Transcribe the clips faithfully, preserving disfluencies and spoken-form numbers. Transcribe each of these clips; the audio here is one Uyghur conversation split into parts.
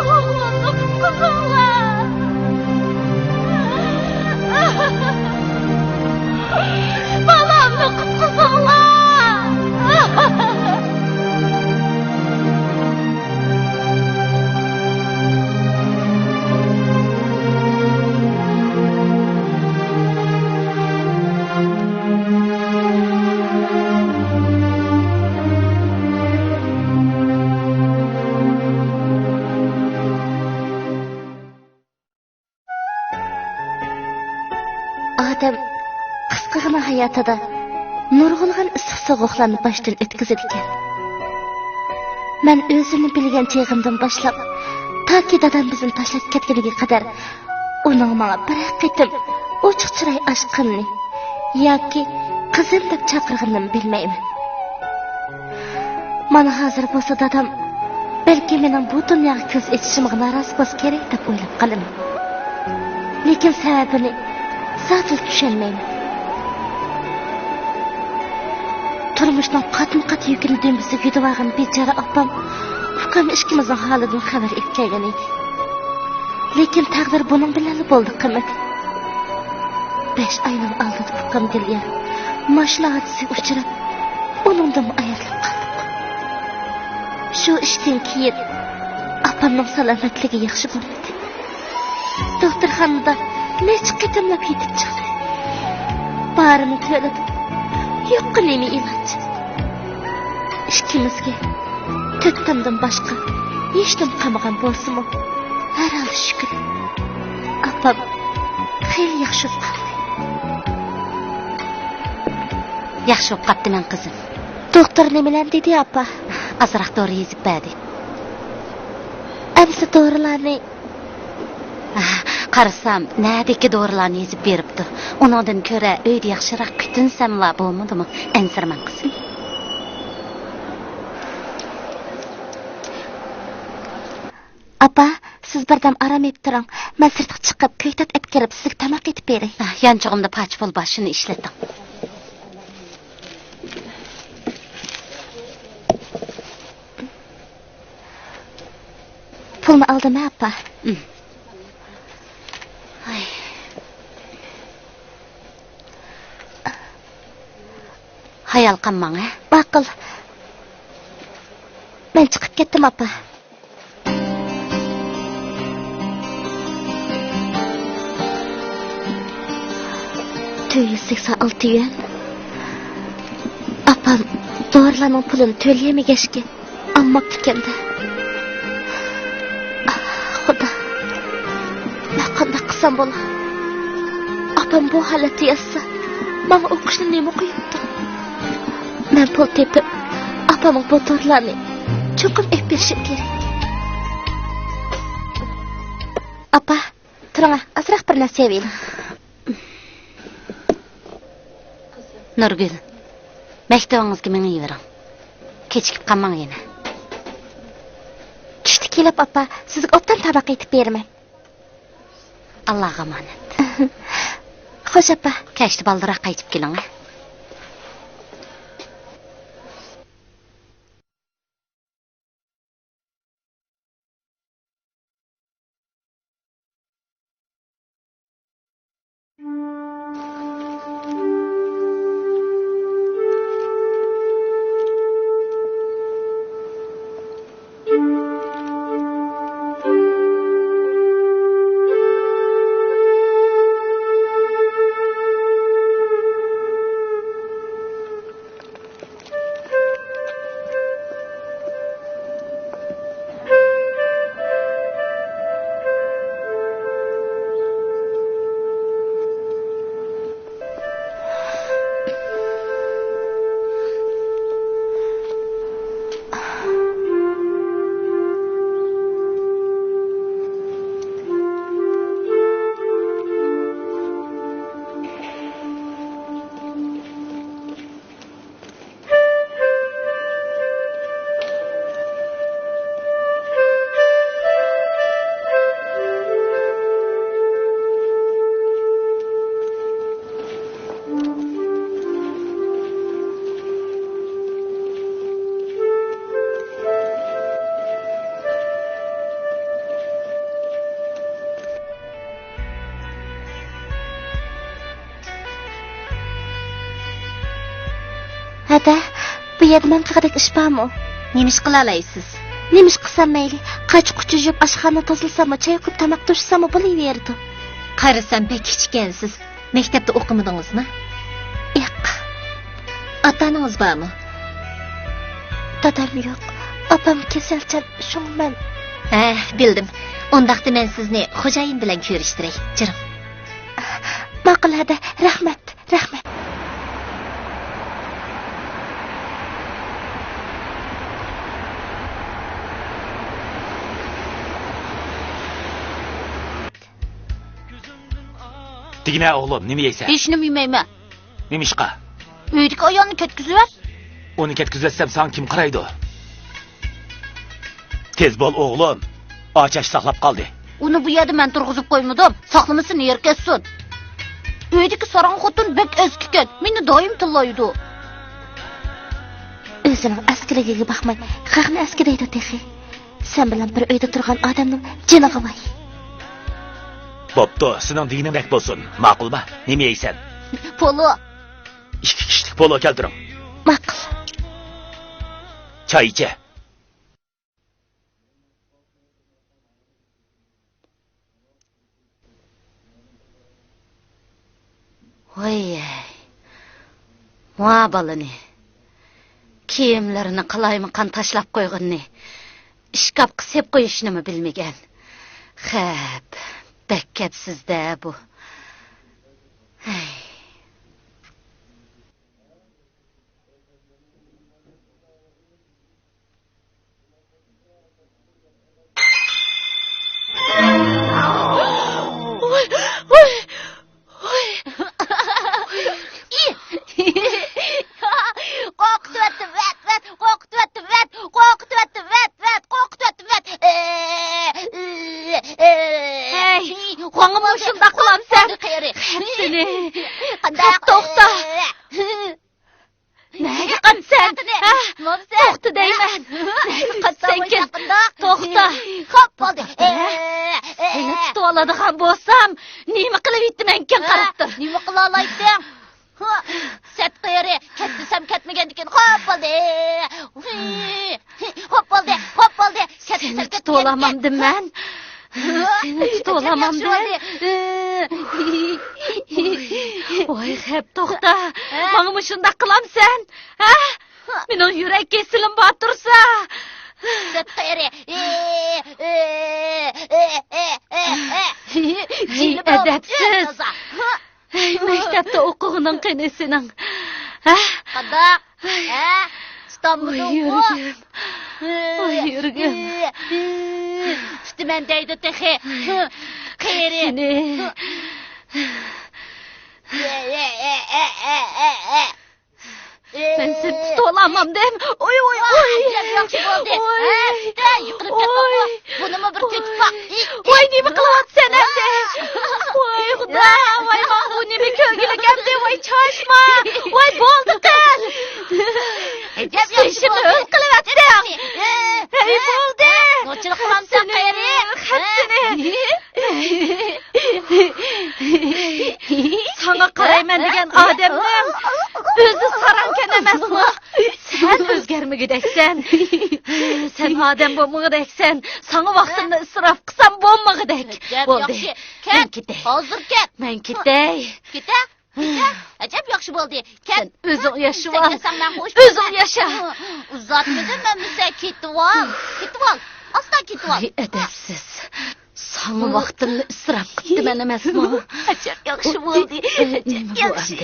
بالامنى قۇتقۇزۇڭلار! بالامنى قۇتقۇزۇڭلار! ئادەم قىسقىغىنا ھاياتىدا نۇرغۇنلىغان ئىسسىق سوغۇقلارنى باشتىن ئۆتكۈزىدىكەن. مەن ئۆزۈمنى بىلگەن چېغىمدىن باشلاپ، تاكى دادام بىزنى تاشلاپ كەتكىنىگە قەدەر ئۇنىڭ ماڭا بىرەر قېتىم ئوچۇق چىراي ئاچقىنىنى ياكى قىزىم دەپ چاقىرغىنىنىمۇ بىلمەيمەن. مانا ھازىر بولسا دادام بەلكى مېنىڭ بۇ دۇنياغا كۆز ئېچىشىمغا نارازى بولسا كېرەك دەپ ئويلاپ قالىمەن. لېكىن سەۋەبىنى زادىلا چۈشەنمەيمەن. تۇرمۇشنىڭ قاتمۇ قات يۈكىنى دۈمبىسىگە يۈدۈۋالغان بىچارە ئاپام، ئۇكام ئىككىمىزنىڭ ھالىدىن خەۋەر ئېلىپ كەلگەن ئىدى. لېكىن تەقدىر بۇنىڭ بىلەنلا بولدى قىممىتى. بەش ئاينىڭ ئالدىدا ئۇكام دىليار ماشىنا ھادىسىسىگە ئۇچراپ، ئۇنىڭدىنمۇ ئايرىلىپ قالدۇق. شۇ ئىشتىن كېيىن ئاپامنىڭ سالامەتلىكى ياخشى بولمىدى. دوختۇرخانىدا نەچچە قېتىملاپ يېتىپ چىقتى. بارىنى تۆلىدى. يوققا نېمە ئىلاج؟ ئىككىمىزگە تۆت تامدىن باشقا ھېچنېمە قالمىغان بولسىمۇ، ھەر ھالدا شۈكۈر، ئاپام خېلى ياخشى بولۇپ قالدى. ياخشى بولۇپ قاپتىمەن، قىزىم. دوختۇر نېمىلەرنى دېدى، ئاپا؟ ئازراق دورا يېزىپ بەردى. ئەمسە دورىلارنى؟ ئاھ، قارىسام، نەدىكى دورىلارنى يېزىپ بېرىپتۇ. ئۇنىڭدىن كۆرە ئۆيدە ياخشىراق كۈتۈنسەملا بولمىدىمۇ؟ ئەنسىرىمەڭ، قىزىم. ئاپا، سىز بىردەم ئارام ئېلىپ تۇرۇڭ. مەن سىرتقا چىقىپ، كۆكتات ئەپكىرىپ، سىزگە تاماق ئېتىپ بېرەي. ئاھ، يانچۇقۇمدا پاچە پۇل بار، شۇنى ئىشلىتىڭ. پۇلنى ئالدىم، ھە، ئاپا. ئاي. ھايال قالماڭ، ھە؟ ماقۇل. مەن چىقىپ كەتتىم، ئاپا. تۆت يۈز سەكسەن ئالتە يۈەن. ئاپام دورىلارنىڭ پۇلىنى تۆلىيەلمىگەچكە ئالماپتىكەن-دە. ئاھ، خۇدا. مەن قانداق قىلسام بولا؟ ئاپام بۇ ھالەتتە ياتسا، ماڭا ئوقۇشنى نېمە قويۇپتۇ؟ مەن پۇل تېپىپ، ئاپامغا بۇ دورىلارنى چوقۇم ئېلىپ بېرىشىم كېرەك. ئاپا، تۇرۇڭا، ئازراق بىر نەرسە يەۋېلىڭ. نۇرگۈل، مەكتىۋىڭىزگە مېڭىۋېرىڭ. كېچىكىپ قالماڭ يەنە. چۈشتە كېلىپ، ئاپا، سىزگە ئوبدان تاماق ئېتىپ بېرىمەن. ئاللاغا ئامانەت. خوش، ئاپا. كەچتە بالدۇرراق قايتىپ كېلىڭ، ھە؟ دە، بۇ يەردە مەن قىلغۇدەك ئىش بارمۇ؟ نېمە ئىش قىلالايسىز؟ نېمە ئىش قىلسام مەيلى؟ قاچا-قۇچا يۇيۇپ، ئاشخانا تازىلىساممۇ، چاي قۇيۇپ، تاماق توشۇساممۇ بولۇۋېرىدۇ. قارىسام بەك كىچىككەنسىز. مەكتەپتە ئوقۇمىدىڭىزمۇ؟ ياق. ئاتا-ئانىڭىز بارمۇ؟ دادام يوق. ئاپام كېسەلچان، شۇڭا مەن. ھە، بىلدىم. ئۇنداقتا مەن سىزنى خوجايىن بىلەن كۆرۈشتۈرەي. جۈرۈڭ. ماقۇل، ھەدە. رەھمەت. رەھمەت. دېگىنە ئوغلۇم، نېمە يەيسەن؟ ھېچنېمە يېمەيمەن. نېمىشقا؟ ئۆيدىكى ئايالنى كەتكۈزۈۋەت. ئۇنى كەتكۈزۈۋەتسەم، ساڭا كىم قارايدۇ؟ تېز بول، ئوغلۇم. ئاچاش ساقلاپ قالدى. ئۇنى بۇ يەردە مەن تۇرغۇزۇپ قويمىدىم. ساقلىمىسۇن، نېرى كەتسۇن. ئۆيدىكى ساراڭ خوتۇن بەك ئەسكىكەن. مېنى دائىم تىللايدۇ. ئۆزىنىڭ ئەسكىلىكىگە باقماي، خەقنى ئەسكى دەيدۇ تېخى. سەن بىلەن بىر ئۆيدە تۇرغان ئادەمنىڭ جېنىغا ۋاي. بوپتۇ، سېنىڭ دېگىنىڭدەك بولسۇن. ماقۇلما؟ نېمە يەيسەن؟ پولۇ. ئىككى كىشىلىك پولۇ كەلتۈرۈڭ. ماقۇل. چاي ئىچە. ۋاي، ۋا بالىنى. كىيىملىرىنى قالايمىقان تاشلاپ قويغىنىنى، ئىشكاپقا سېپ قويۇشنىمۇ بىلمىگەن. خەپ، بەك كەپسىز-دە بۇ. ھەي. ۋاي، ۋاي، ۋاي. قورقۇتۇۋەتتىم، ۋەت، ۋەت، قورقۇتۇۋەتتىم، ۋەت، قورقۇتۇۋەتتىم، ۋەت، ۋەت، قورقۇتۇۋەتتىم، ۋەت. ھەي، ماڭىمۇ شۇنداق قىلامسەن؟ قېرى. خەپ سېنى. قانداق؟ توختا. نەگە قاچىسەن؟ ھە؟ توختا دەيمەن. نەگە قاچىسەنكىن؟ توختا. خوپ، بولدى. سېنى تۇتۇۋالىدىغان بولسام، نېمە قىلىۋېتىمەنكىن، قاراپ تۇر. نېمە قىلالايتتىڭ؟ سەت قېرى، كەت دېسەم كەتمىگەندىكىن. خوپ، بولدى. خوپ، بولدى. خوپ، بولدى. كەت دېسەم كەتمىگەندىكىن. سېنى تۇتۇۋالامامدىم مەن. سېنى تۇتۇۋالامامدىم. ۋاي، خەپ، توختا. ھە؟ ماڭىمۇ شۇنداق قىلامسەن؟ ھە؟ مېنىڭ يۈرەك كېسىلىم بار تۇرسا. سەت قېرى. ھەي، ئەدەپسىز. ھەي، مەكتەپتە ئوقۇغىنىڭ قېنى سېنىڭ؟ ھە؟ قانداق؟ ھە؟ تۇتامدۇ؟ ۋاي، يۈرىكىم. ۋاي، يۈرىكىم. تۇتىمەن دەيدۇ تېخى. قېرى. سېنى. مەن سېنى تۇتۇۋالامامدىم. ئوي، ئوي، ئوي. ئەجەب ياخشى بولدى. ھە، تۈتە، يىقىلىپ كەتتىڭمۇ؟ بۇنىمۇ بىر تۆكۈپ باق. ۋاي، نېمە قىلىۋاتىسەن ئەمدى؟ ۋاي، خۇدا، ۋاي، ماڭا بۇ نېمە كۆرگۈلۈك ئەمدى؟ ۋاي، چاچما. ۋاي، بولدى قىل. ئەجەب ياخشى بولدى. ھۆل قىلىۋەتتىڭ. ھەي، بولدى. نوچىلىق قىلامسەن قېرى؟ خەپ سېنى. ساڭا قارايمەن دېگەن ئادەمنىڭ ئۆزى ساراڭكەن ئەمەسمۇ؟ سەن ئۆزگەرمىگۈدەكسەن. سەن ئادەم بولمىغۇدەكسەن. ساڭا ۋاقتىمنى ئىسراپ قىلسام بولمىغۇدەك. بولدى. مەن كېتەي. ھازىر كەت. مەن كېتەي. كېتە. كېتە. ئەجەب ياخشى بولدى. كەت. سەن ئۆزۈڭ ياشىۋال. ئۆزۈڭ ياشا. ئۇزاتمىدىم ئەمىسە، كېتىۋال. كېتىۋال. ئاستا كېتىۋال. ۋاي، ئەدەپسىز. ساڭا ۋاقتىمنى ئىسراپ قىپتىمەن ئەمەسمۇ؟ ئەجەب ياخشى بولدى. ئەجەب ياخشى.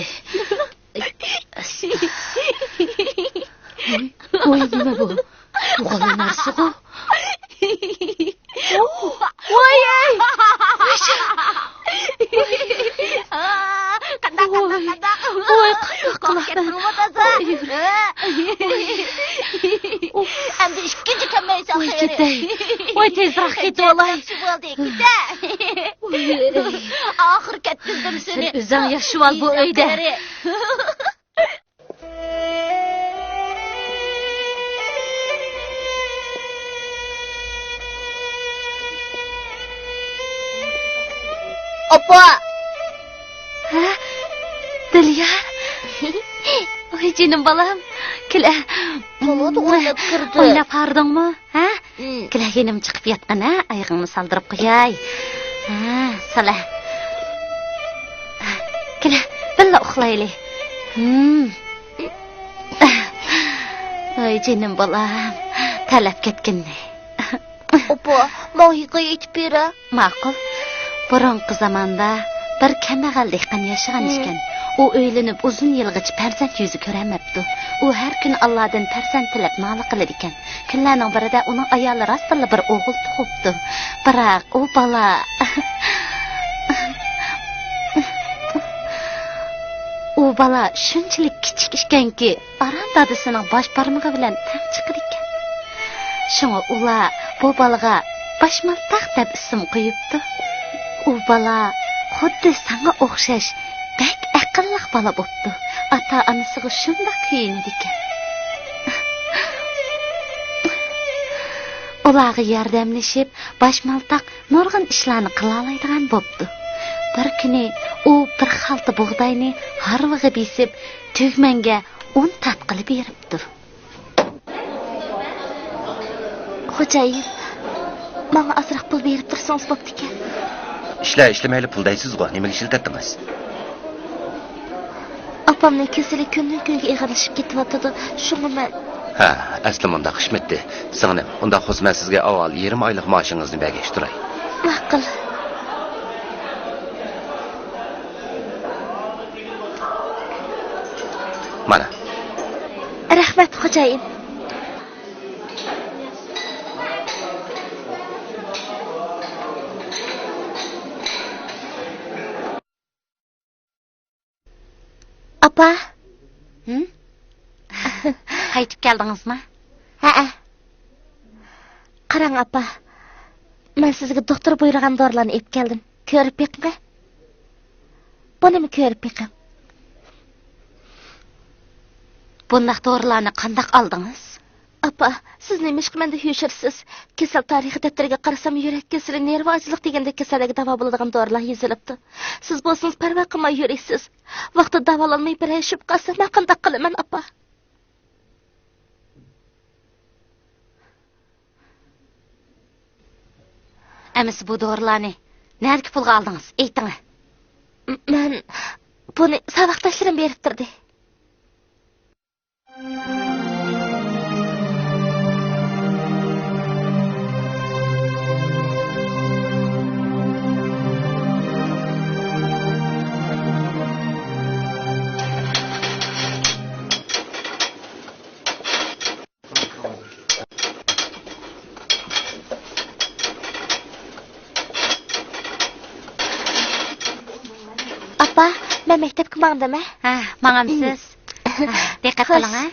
ۋاي، نېمە بۇ؟ بۇغىلا نەرسىغۇ؟ ۋاي، ئەي! قانداق، قانداق، قانداق؟ ۋاي، قاياققا؟ قورقۇپ كەتتىڭمۇ تازا؟ ئەمدى ئىككىنچى كەلمەيسەن. ۋاي، قېرى. كېتەي. ۋاي، تېزراق كېتىۋالاي. ياخشى بولدى، كېتە. ئاخىر كەتكۈزدۈم سېنى. سەن ئۆزۈڭ ياشىۋال بۇ ئۆيدە. قېرى. ئاپا! ھە؟ دىليار؟ ۋاي جېنىم بالام، كېلە. بولىدۇ، ئويناپ كىردى. ئويناپ ھاردىڭمۇ؟ ھە؟ ئىم. كېلە، يېنىمغا چىقىپ ياتقىن، ھە؟ ئايىغىڭنى سالدۇرۇپ قوياي. ھە، سالە. كېلە، بىللە ئۇخلايلى. ھىم. ۋاي جېنىم بالام، تەرلەپ كەتكىننى. ئاپا، ماڭا ھېكايە ئېيتىپ بېرە. ماقۇل. بۇرۇنقى زاماندا بىر كەمبەغەل دېھقان ياشىغان ئىكەن. ئۇ ئۆيلىنىپ ئۇزۇن يىلغىچە پەرزەنت يۈزى كۆرەلمەپتۇ. ئۇ ھەر كۈنى ئاللادىن پەرزەنت تىلەپ نالە قىلىدىكەن. كۈنلەرنىڭ بىرىدە ئۇنىڭ ئايالى راستتىنلا بىر ئوغۇل تۇغۇپتۇ. بىراق ئۇ بالا، ئۇ بالا شۇنچىلىك كىچىك ئىكەنكى، ئاران دادىسىنىڭ باش بارمىقى بىلەن تەڭ چىقىدىكەن. شۇڭا ئۇلار بۇ بالىغا باشمالتاق دەپ ئىسىم قويۇپتۇ. ئۇ بالا خۇددى ساڭا ئوخشاش بەك ئەقىللىق بالا بوپتۇ. ئاتا-ئانىسىغا شۇنداق كۆيۈنىدىكەن. ئۇلارغا ياردەملىشىپ، باشمالتاق نۇرغۇن ئىشلارنى قىلالايدىغان بوپتۇ. بىر كۈنى ئۇ بىر خالتا بۇغداينى ھارۋىغا بېسىپ، تۈگمەنگە ئۇن تارتقىلى بېرىپتۇ. خوجايىن، ماڭا ئازراق پۇل بېرىپ تۇرسىڭىز بوپتىكەن. ئىشلەر ئىشلىمەيلا پۇل دەيسىزغۇ، نېمىگە ئىشلىتەتتىڭىز؟ ئاپامنىڭ كېسىلى كۈندىن-كۈنگە ئېغىرلىشىپ كېتىۋاتىدۇ، شۇڭا مەن. ھە، ئەسلى مۇنداق ئىشمىتتى. سىڭلىم، ئۇنداق بولسا مەن سىزگە ئاۋۋال يېرىم ئايلىق مائاشىڭىزنى بەرگەچ تۇراي. ماقۇل. مانا. رەھمەت، خوجايىن. ئاپا. ھىم؟ قايتىپ كەلدىڭىزما؟ ھەئە. قاراڭ، ئاپا. مەن سىزگە دوختۇر بۇيرۇغان دورىلارنى ئېلىپ كەلدىم. كۆرۈپ بېقىڭە. بۇنىمۇ كۆرۈپ بېقىڭ. بۇنداق دورىلارنى قانداق ئالدىڭىز؟ ئاپا، سىز نېمىشقا مەندىن يوشۇرىسىز؟ كېسەل تارىخى دەپتىرىگە قارىسام، يۈرەك كېسىلى، نېرۋا ئاجىزلىق دېگەندەك كېسەللەرگە داۋا بولىدىغان دورىلار يېزىلىپتۇ. سىز بولسىڭىز پەرۋا قىلماي يۈرىسىز. ۋاقتىدا داۋالانماي بىرەر شۈبھە قالسا، مەن قانداق قىلىمەن، ئاپا؟ ئەمىسە بۇ دورىلارنى نەدىكى پۇلغا ئالدىڭىز؟ ئېيتىڭە. م-، مەن بۇنى ساۋاقداشلىرىم بېرىپ تۇردى. ئاپا، مەن مەكتەپكە ماڭدىم، ھە؟ ھە، ماڭامسىز؟ ھە، دىققەت قىلىڭ، ھە؟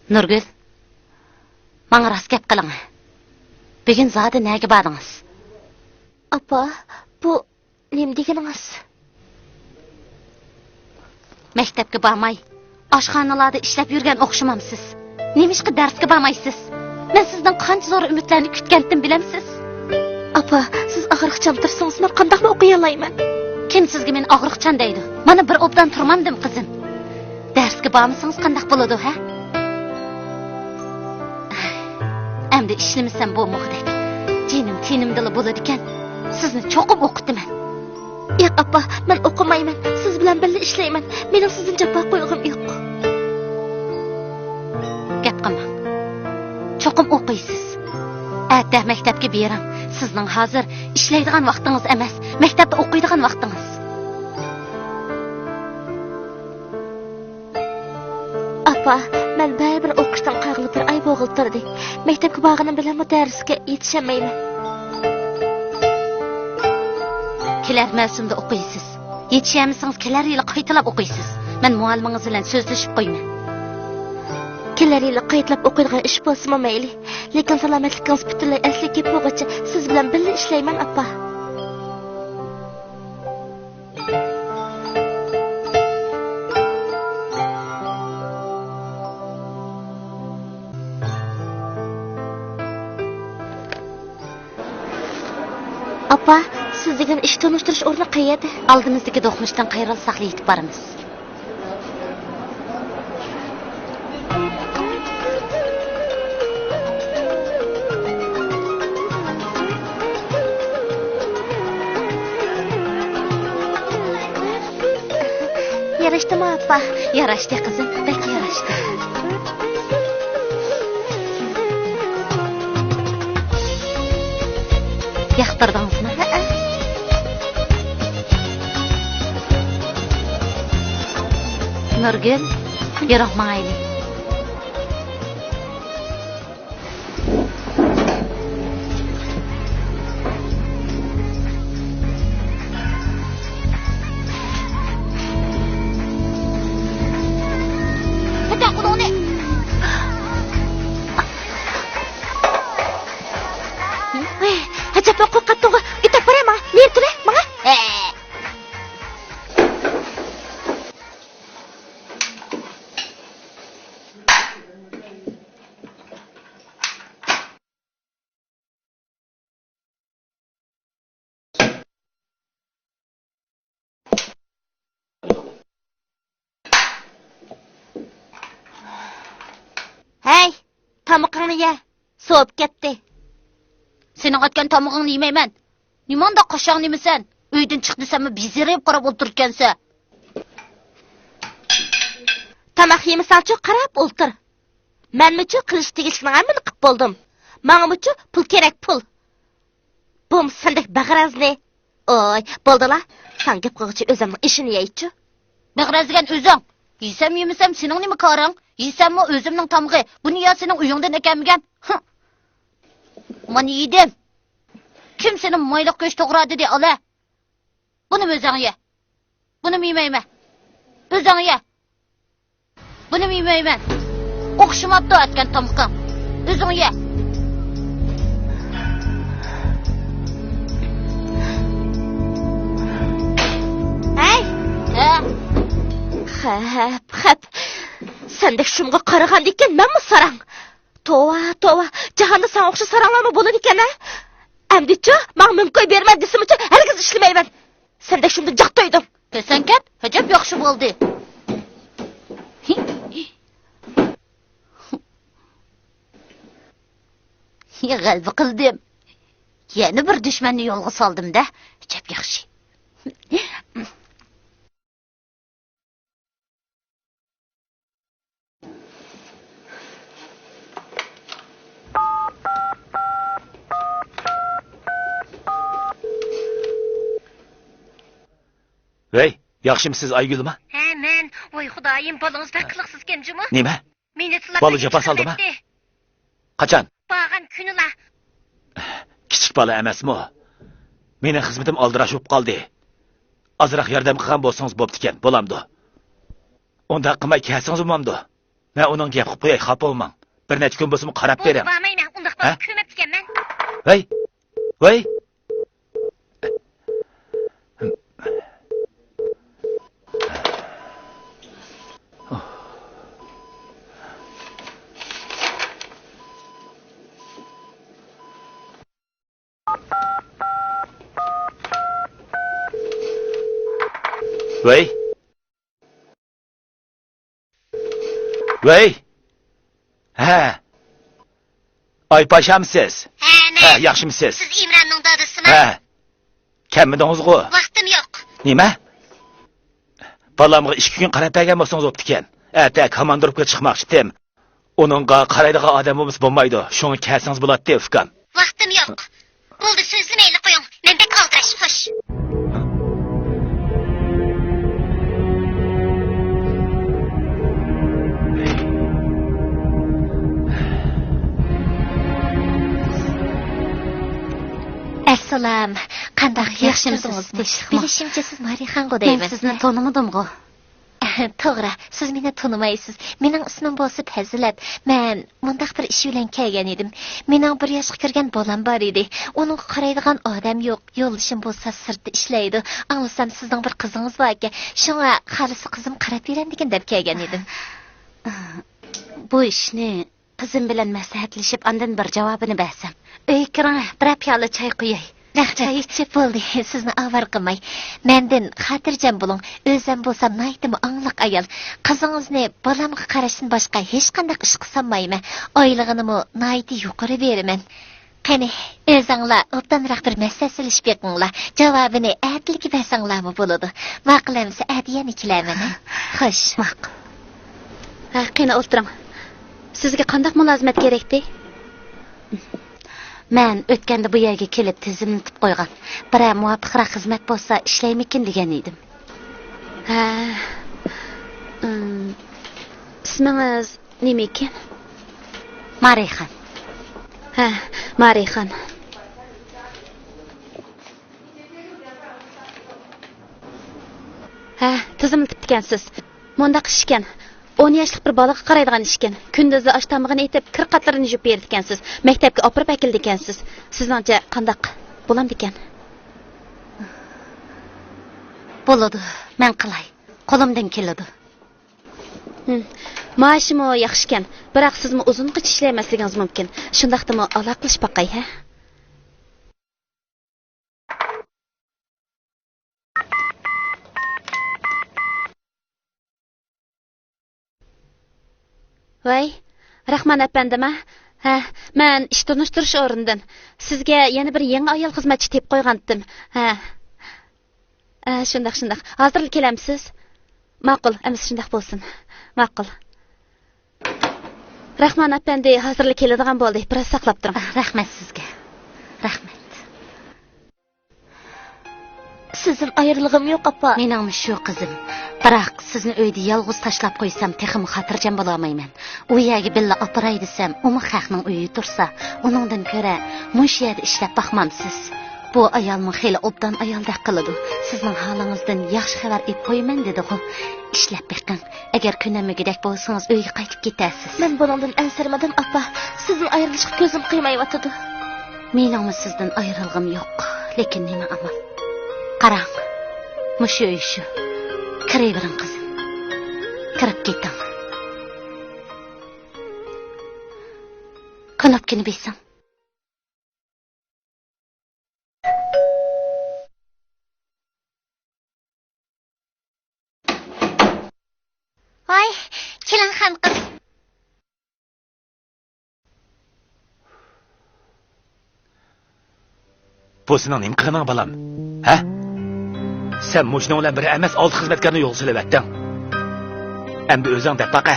نۇرگۈل، ماڭا راست گەپ قىلىڭ. بۈگۈن زادى نەگە باردىڭىز؟ ئاپا، بۇ نېمە دېگىنىڭىز؟ مەكتەپكە بارماي، ئاشخانىلاردا ئىشلەپ يۈرگەن ئوخشىمامسىز؟ نېمىشقا دەرسكە بارمايسىز؟ مەن سىزدىن قانچە زور ئۈمىدلەرنى كۈتكەنتىم بىلەمسىز؟ ئاپا، سىز ئاغرىقچان تۇرسىڭىز، مەن قانداقمۇ ئوقۇيالايمەن؟ كىم سىزگە مېنى ئاغرىقچان دەيدۇ؟ مانا بىر ئوبدان تۇرمامدىم، قىزىم. دەرسكە بارمىسىڭىز قانداق بولىدۇ، ھە؟ ئىشلىمىسەم بولمىغۇدەك. جېنىم تېنىمدىلا بولىدىكەن. سىزنى چوقۇم ئوقۇتىمەن. ياق، ئاپا، مەن ئوقۇمايمەن. سىز بىلەن بىللە ئىشلەيمەن. مېنىڭ سىزدىن جاپا قويغۇم يوق. گەپ قىلماڭ. چوقۇم ئوقۇيسىز. ئەتە مەكتەپكە بېرىڭ. سىزنىڭ ھازىر ئىشلەيدىغان ۋاقتىڭىز ئەمەس، مەكتەپتە ئوقۇيدىغان ۋاقتىڭىز. ئاپا، مەن بەرىبىر ئوقۇشتىن قالغىلى بىر ئاي بولغىلى تۇردى. مەكتەپكە بارغىنىم بىلەنمۇ دەرسكە يېتىشەلمەيمەن. كېلەر مەۋسۇمدا ئوقۇيسىز. يېتىشەلمىسىڭىز، كېلەر يىلى قايتىلاپ ئوقۇيسىز. مەن مۇئەللىمىڭىز بىلەن سۆزلىشىپ قويىمەن. كېلەر يىلى قايتىلاپ ئوقۇيدىغان ئىش بولسىمۇ مەيلى. لېكىن سالامەتلىكىڭىز پۈتۈنلەي ئەسلىگە كېلىپ بولغۇچە سىز بىلەن بىللە ئىشلەيمەن، ئاپا. ئاپا، سىز دېگەن ئىش تونۇشتۇرۇش ئورنى قەيەردە؟ ئالدىمىزدىكى دوقمۇشتىن قايرىلساقلا يېتىپ بارىمىز. ياراشتىمۇ، ئاپا؟ ياراشتى، قىزىم، بەك ياراشتى. ياقتۇردىڭىزمۇ؟ ھەئە. نۇرگۈل، يۈرۈڭ، ماڭايلى. ئەجەبمۇ قورقاتتىڭغۇ؟ ئۆتۈپ بارە ماڭا. نېرى تۇرە ماڭا. ھەي، تامىقىڭنى يە، سوۋۇپ كەتتى. سېنىڭ ئەتكەن تامىقىڭنى يېمەيمەن. نېمانداق قاشاڭ نېمىسەن؟ ئۆيدىن چىق دېسەممۇ بېزىرىپ قاراپ ئولتۇرىدىكەنسەن. تاماق يېمىسەڭچۇ قاراپ ئولتۇر. مەنمۇچۇ قىلىشقا تېگىشلىكنىڭ ھەممىنى قىپ بولدۇم. ماڭىمۇچۇ پۇل كېرەك، پۇل. بۇمۇ سەندەك بەغەرەزنى. ئوي، بولدىلا. ساڭا گەپ قىلغۇچە ئۆزۈمنىڭ ئىشىنى يەيچۇ. بەغەرەز دېگەن ئۆزۈڭ. يېسەم يېمىسەم سېنىڭ نېمە كارىڭ؟ يېسەممۇ ئۆزۈمنىڭ تامىقى. بۇنى يا سېنىڭ ئۆيۈڭدىن ئەكەلمىگەن. ھە. مانا يېدىم. كىم سېنى مايلىق گۆش توغرا دېدى، ئالە؟ بۇنىمۇ ئۆزۈڭ يە. بۇنىمۇ يېمەيمەن. ئۆزۈڭ يە. بۇنىمۇ يېمەيمەن. ئوخشىماپتۇ ئەتكەن تامىقىڭ. ئۆزۈڭ يە. ھەي! ھە؟ خەپ، خەپ. سەندەك شۇمغا قارىغاندىكىن مەنمۇ ساراڭ. توۋا، توۋا، جاھاندا ساڭا ئوخشاش ساراڭلارمۇ بولىدىكەن ھە؟ ئەمدىچۇ، ماڭا مۆڭكوي بېرىمەن دېسىمۇچۇ، ھەرگىز ئىشلىمەيمەن. سەندەك شۇمدا جاق تويدۇم. كەتسەڭ كەت، ئەجەب ياخشى بولدى. غەلىبە قىلدىم. يەنە بىر دۈشمەننى يولغا سالدىم-دە، ئەجەب ياخشى. ۋەي، ياخشىمۇسىز ئايگۈلمۇ؟ ھە، مەن. ۋاي خۇدايىم، بالىڭىز بەك قىلىقسىزكەن جۇمۇ. نېمە؟ مېنى تىللاپ بالا جاپا سالدىمۇ؟ قاچان؟ بارغان كۈنىلا. كىچىك بالا ئەمەسمۇ؟ مېنىڭ خىزمىتىم ئالدىراش بولۇپ قالدى. ئازراق ياردەم قىلغان بولسىڭىز بوپتىكەن، بولامدۇ؟ ئۇنداق قىلماي كەلسىڭىز بولمامدۇ؟ مەن ئۇنىڭغا گەپ قىلىپ قوياي، خاپا بولماڭ. بىر نەچچە كۈن بولسىمۇ قاراپ بېرىڭ. بولدى، بارمايمەن. ئۇنداق ھە؟ بالىنى كۆرمەپتىكەنمەن. ۋەي! ۋەي! ۋەي! ۋەي! ھە! ئاي پاشامسىز؟ ھە، مەن. ھە، ياخشىمسىز؟ سىز ئىمراننىڭ دادىسىما؟ ھە. كەلمىدىڭىزغۇ؟ ۋاقتىم يوق. نېمە؟ بالامغا ئىككى كۈن قاراپ بەرگەن بولسىڭىز بوپتىكەن. ئەتە كوماندىروپكىغا چىقماقچىدىم. ئۇنىڭغا قارايدىغان ئادەم بولمىسا بولمايدۇ. شۇڭا كەلسىڭىز بولاتتى، ئۇكام. ۋاقتىم يوق. بولدى، سۆزلىمەيلا قويۇڭ. مەن بەك ئالدىراش، خوش. ئەسسالام. قانداق، ياخشىمۇسىز؟ ياخشىمۇسىز؟ تىنچلىقمۇ؟ بىلىشىمچە، سىز مارىخانغۇ دەيمەن. مەن سىزنى تونۇمىدىمغۇ؟ توغرا، سىز مېنى تونۇمايسىز. مېنىڭ ئىسمىم بولسا پەزىلەت. مەن مۇنداق بىر ئىش بىلەن كەلگەن ئىدىم. مېنىڭ بىر ياشقا كىرگەن بالام بار ئىدى. ئۇنىڭغا قارايدىغان ئادەم يوق. يولدىشىم بولسا سىرتتا ئىشلەيدۇ. ئاڭلىسام، سىزنىڭ بىر قىزىڭىز باركەن. شۇڭا خالىسا قىزىم قاراپ بېرەمدىكىن دەپ كەلگەن ئىدىم. بۇ ئىشنى قىزىم بىلەن مەسلىھەتلىشىپ، ئاندىن بىر جاۋابىنى بەرسەم. ئۆيگە كىرىڭ، بىرەر پىيالە چاي قۇياي. رەھمەت. چاي ئىچىپ. بولدى، سىزنى ئاۋارە قىلماي. مەندىن خاتىرجەم بولۇڭ، ئۆزەم بولسام ناھايىتىمۇ ئاڭلىق ئايال. قىزىڭىزنى بالامغا قاراشتىن باشقا ھېچقانداق ئىشقا سالمايمەن. ئايلىقىنىمۇ ناھايىتى يۇقىرى بېرىمەن. قېنى، ئۆزۈڭلار ئوبدانراق بىر مەسلىھەتلىشىپ بېقىڭلار. جاۋابىنى ئەتىلىكى بەرسەڭلارمۇ بولىدۇ. ماقۇل ئەمىسە، ئەتە يەنە كېلەرمەن، ھە؟ خوش. ماقۇل. ھە، قېنى ئولتۇرۇڭ. سىزگە قانداق مۇلازىمەت كېرەكتى؟ مەن ئۆتكەندە بۇ يەرگە كېلىپ تىزىملىتىپ قويغان. بىرەر مۇۋاپىقراق خىزمەت بولسا ئىشلەيمىكىن دېگەن ئىدىم. ھە. ئىم، ئىسمىڭىز نېمىكىن؟ مارىخان. ھە، مارىخان. ھە، تىزىملىتىپتىكەنسىز. مۇنداق ئىشكەن. ئون ياشلىق بىر بالىغا قارايدىغان ئىشكەن. كۈندۈزى ئاش تامىقىنى ئېتىپ، كىر قاتلىرىنى يۇيۇپ بېرىدىكەنسىز. مەكتەپكە ئاپىرىپ ئەكېلىدىكەنسىز. سىزنىڭچە قانداق؟ بولامدىكەن؟ بولىدۇ، مەن قىلاي. قولۇمدىن كېلىدۇ. ھىم، مائاشىمۇ ياخشىكەن. بىراق سىزمۇ ئۇزۇنغىچە ئىشلىيەلمەسلىكىڭىز مۇمكىن. شۇنداقتىمۇ ئالاقىلىشىپ باقاي، ھە؟ ۋەي، راخمان ئەپەندىما؟ ھە، مەن ئىش تونۇشتۇرۇش ئورنىدىن. سىزگە يەنە بىر يېڭى ئايال خىزمەتچى تېپىپ قويغانتىم. ھە. ھە، شۇنداق، شۇنداق. ھازىرلا كېلەمسىز؟ ماقۇل، ئەمىسە شۇنداق بولسۇن. ماقۇل. راخمان ئەپەندى ھازىرلا كېلىدىغان بولدى. بىراز ساقلاپ تۇرۇڭ. رەھمەت سىزگە. رەھمەت. سىزدىن ئايرىلغۇم يوق، ئاپا. مېنىڭمۇ شۇ، قىزىم. بىراق سىزنى ئۆيدە يالغۇز تاشلاپ قويسام، تېخىمۇ خاتىرجەم بولالمايمەن. ئۇ يەرگە بىللە ئاپىراي دېسەم، ئۇمۇ خەقنىڭ ئۆيى تۇرسا، ئۇنىڭدىن كۆرە مۇشۇ يەردە ئىشلەپ باقمامسىز؟ بۇ ئايالمۇ خېلى ئوبدان ئايالدەك قىلىدۇ. سىزنىڭ ھالىڭىزدىن ياخشى خەۋەر ئېلىپ قويىمەن دېدىغۇ. ئىشلەپ بېقىڭ. ئەگەر كۆنەلمىگۈدەك بولسىڭىز، ئۆيگە قايتىپ كېتەرسىز. مەن بۇنىڭدىن ئەنسىرىمىدىم، ئاپا. سىزدىن ئايرىلىشقا كۆزۈم قىيمايۋاتىدۇ. مېنىڭمۇ سىزدىن ئايرىلغۇم يوق. لېكىن نېمە ئامال؟ قاراڭ. مۇشۇ ئۆي شۇ. كىرىۋېرىڭ، قىزىم. كىرىپ كېتىڭ. كۇنۇپكىنى بېسىڭ. ۋاي، كېلىڭ خانقىز. بۇ سېنىڭ نېمە قىلغىنىڭ، بالام؟ ھە؟ سەن مۇشۇنىڭ بىلەن بىر ئەمەس، ئالتە خىزمەتكارنى يولغا سېلىۋەتتىڭ. ئەمدى ئۆزۈڭ دەپ باقە.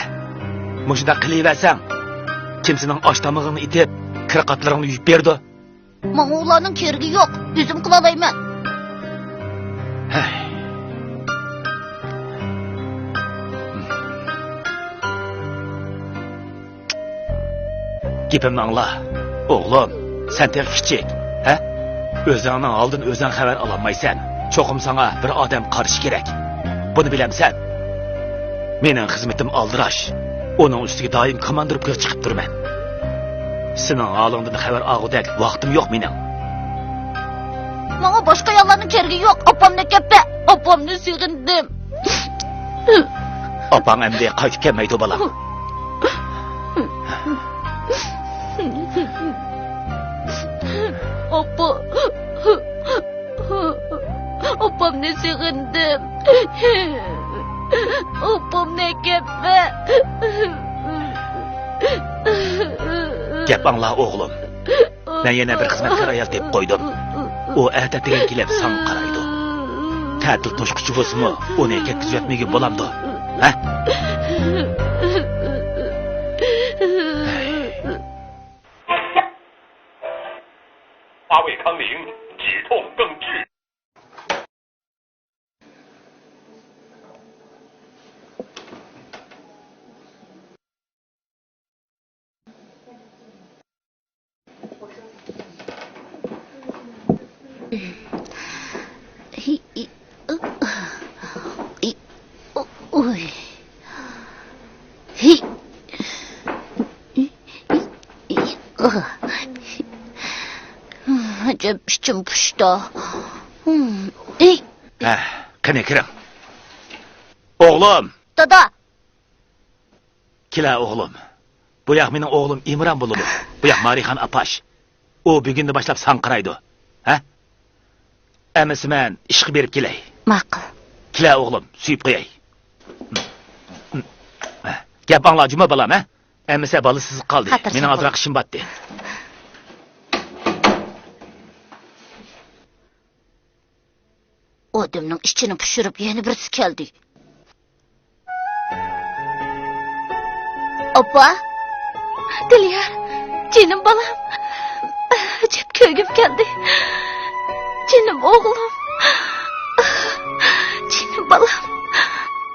مۇشۇنداق قىلىۋەرسەڭ، كىم سېنىڭ ئاش تامىقىڭنى ئېتىپ، كىر قاتلىرىڭنى يۇيۇپ بېرىدۇ؟ ماڭا ئۇلارنىڭ كېرىكى يوق، ئۆزۈم قىلالايمەن. ھەي. گېپىمنى ئاڭلا. ئوغلۇم، سەن تېخى كىچىك، ھە؟ ئۆزۈڭنىڭ ھالىدىن ئۆزۈڭ خەۋەر ئالالمايسەن. چوقۇم ساڭا بىر ئادەم قارىشى كېرەك. بۇنى بىلەمسەن؟ مېنىڭ خىزمىتىم ئالدىراش. ئۇنىڭ ئۈستىگە دائىم كوماندىروپكىغا چىقىپ تۇرىمەن. سېنىڭ ھالىڭدىن خەۋەر ئالغۇدەك ۋاقتىم يوق مېنىڭ. ماڭا باشقا ئاياللارنىڭ كېرىكى يوق. ئاپامنى ئەكەپ بەر. ئاپامنى سېغىندىم. ئاپاڭ ئەمدى قايتىپ كەلمەيدۇ، بالام. ئاپا. ئاپامنى سېغىندىم. ئاپامنى ئەكەپ بەر. گەپ ئاڭلا، ئوغلۇم. مەن يەنە بىر خىزمەتكار ئايال تېپىپ قويدۇم. ئۇ ئەتە تېگەن كېلىپ ساڭا قارايدۇ. تەتىل توشقۇچە بولسىمۇ، ئۇنى كەتكۈزۈۋەتمىگىن بولامدۇ؟ ھە؟ 八味康宁止痛更剧。 ئاجەپ ئىچىم پۇشتى. ھە، قېنى كىرىڭ. ئوغلۇم! دادا! كېلە ئوغلۇم. بۇ ياق مېنىڭ ئوغلۇم ئىمران بولىدۇ. بۇ ياق مارىخان ئاپاش. ئۇ بۈگۈندىن باشلاپ ساڭا قارايدۇ. ھە؟ ئەمىسە مەن ئىشقا بېرىپ كېلەي. ماقۇل. كېلە ئوغلۇم، سۆيۈپ قوياي. گەپ ئاڭلا جۇمۇ بالام، ھە؟ ئەمىسە بالا سىزىپ قالدى. خاتىرجەم مېنىڭ ئازراق ئىشىم باتتى. ئادەمنىڭ ئىچىنى پۇشۇرۇپ يەنە بىرسى كەلدى. ئاپا! دىليار، جېنىم بالام. ئەجەب كۆرگۈم كەلدى. جېنىم ئوغلۇم. جېنىم بالام.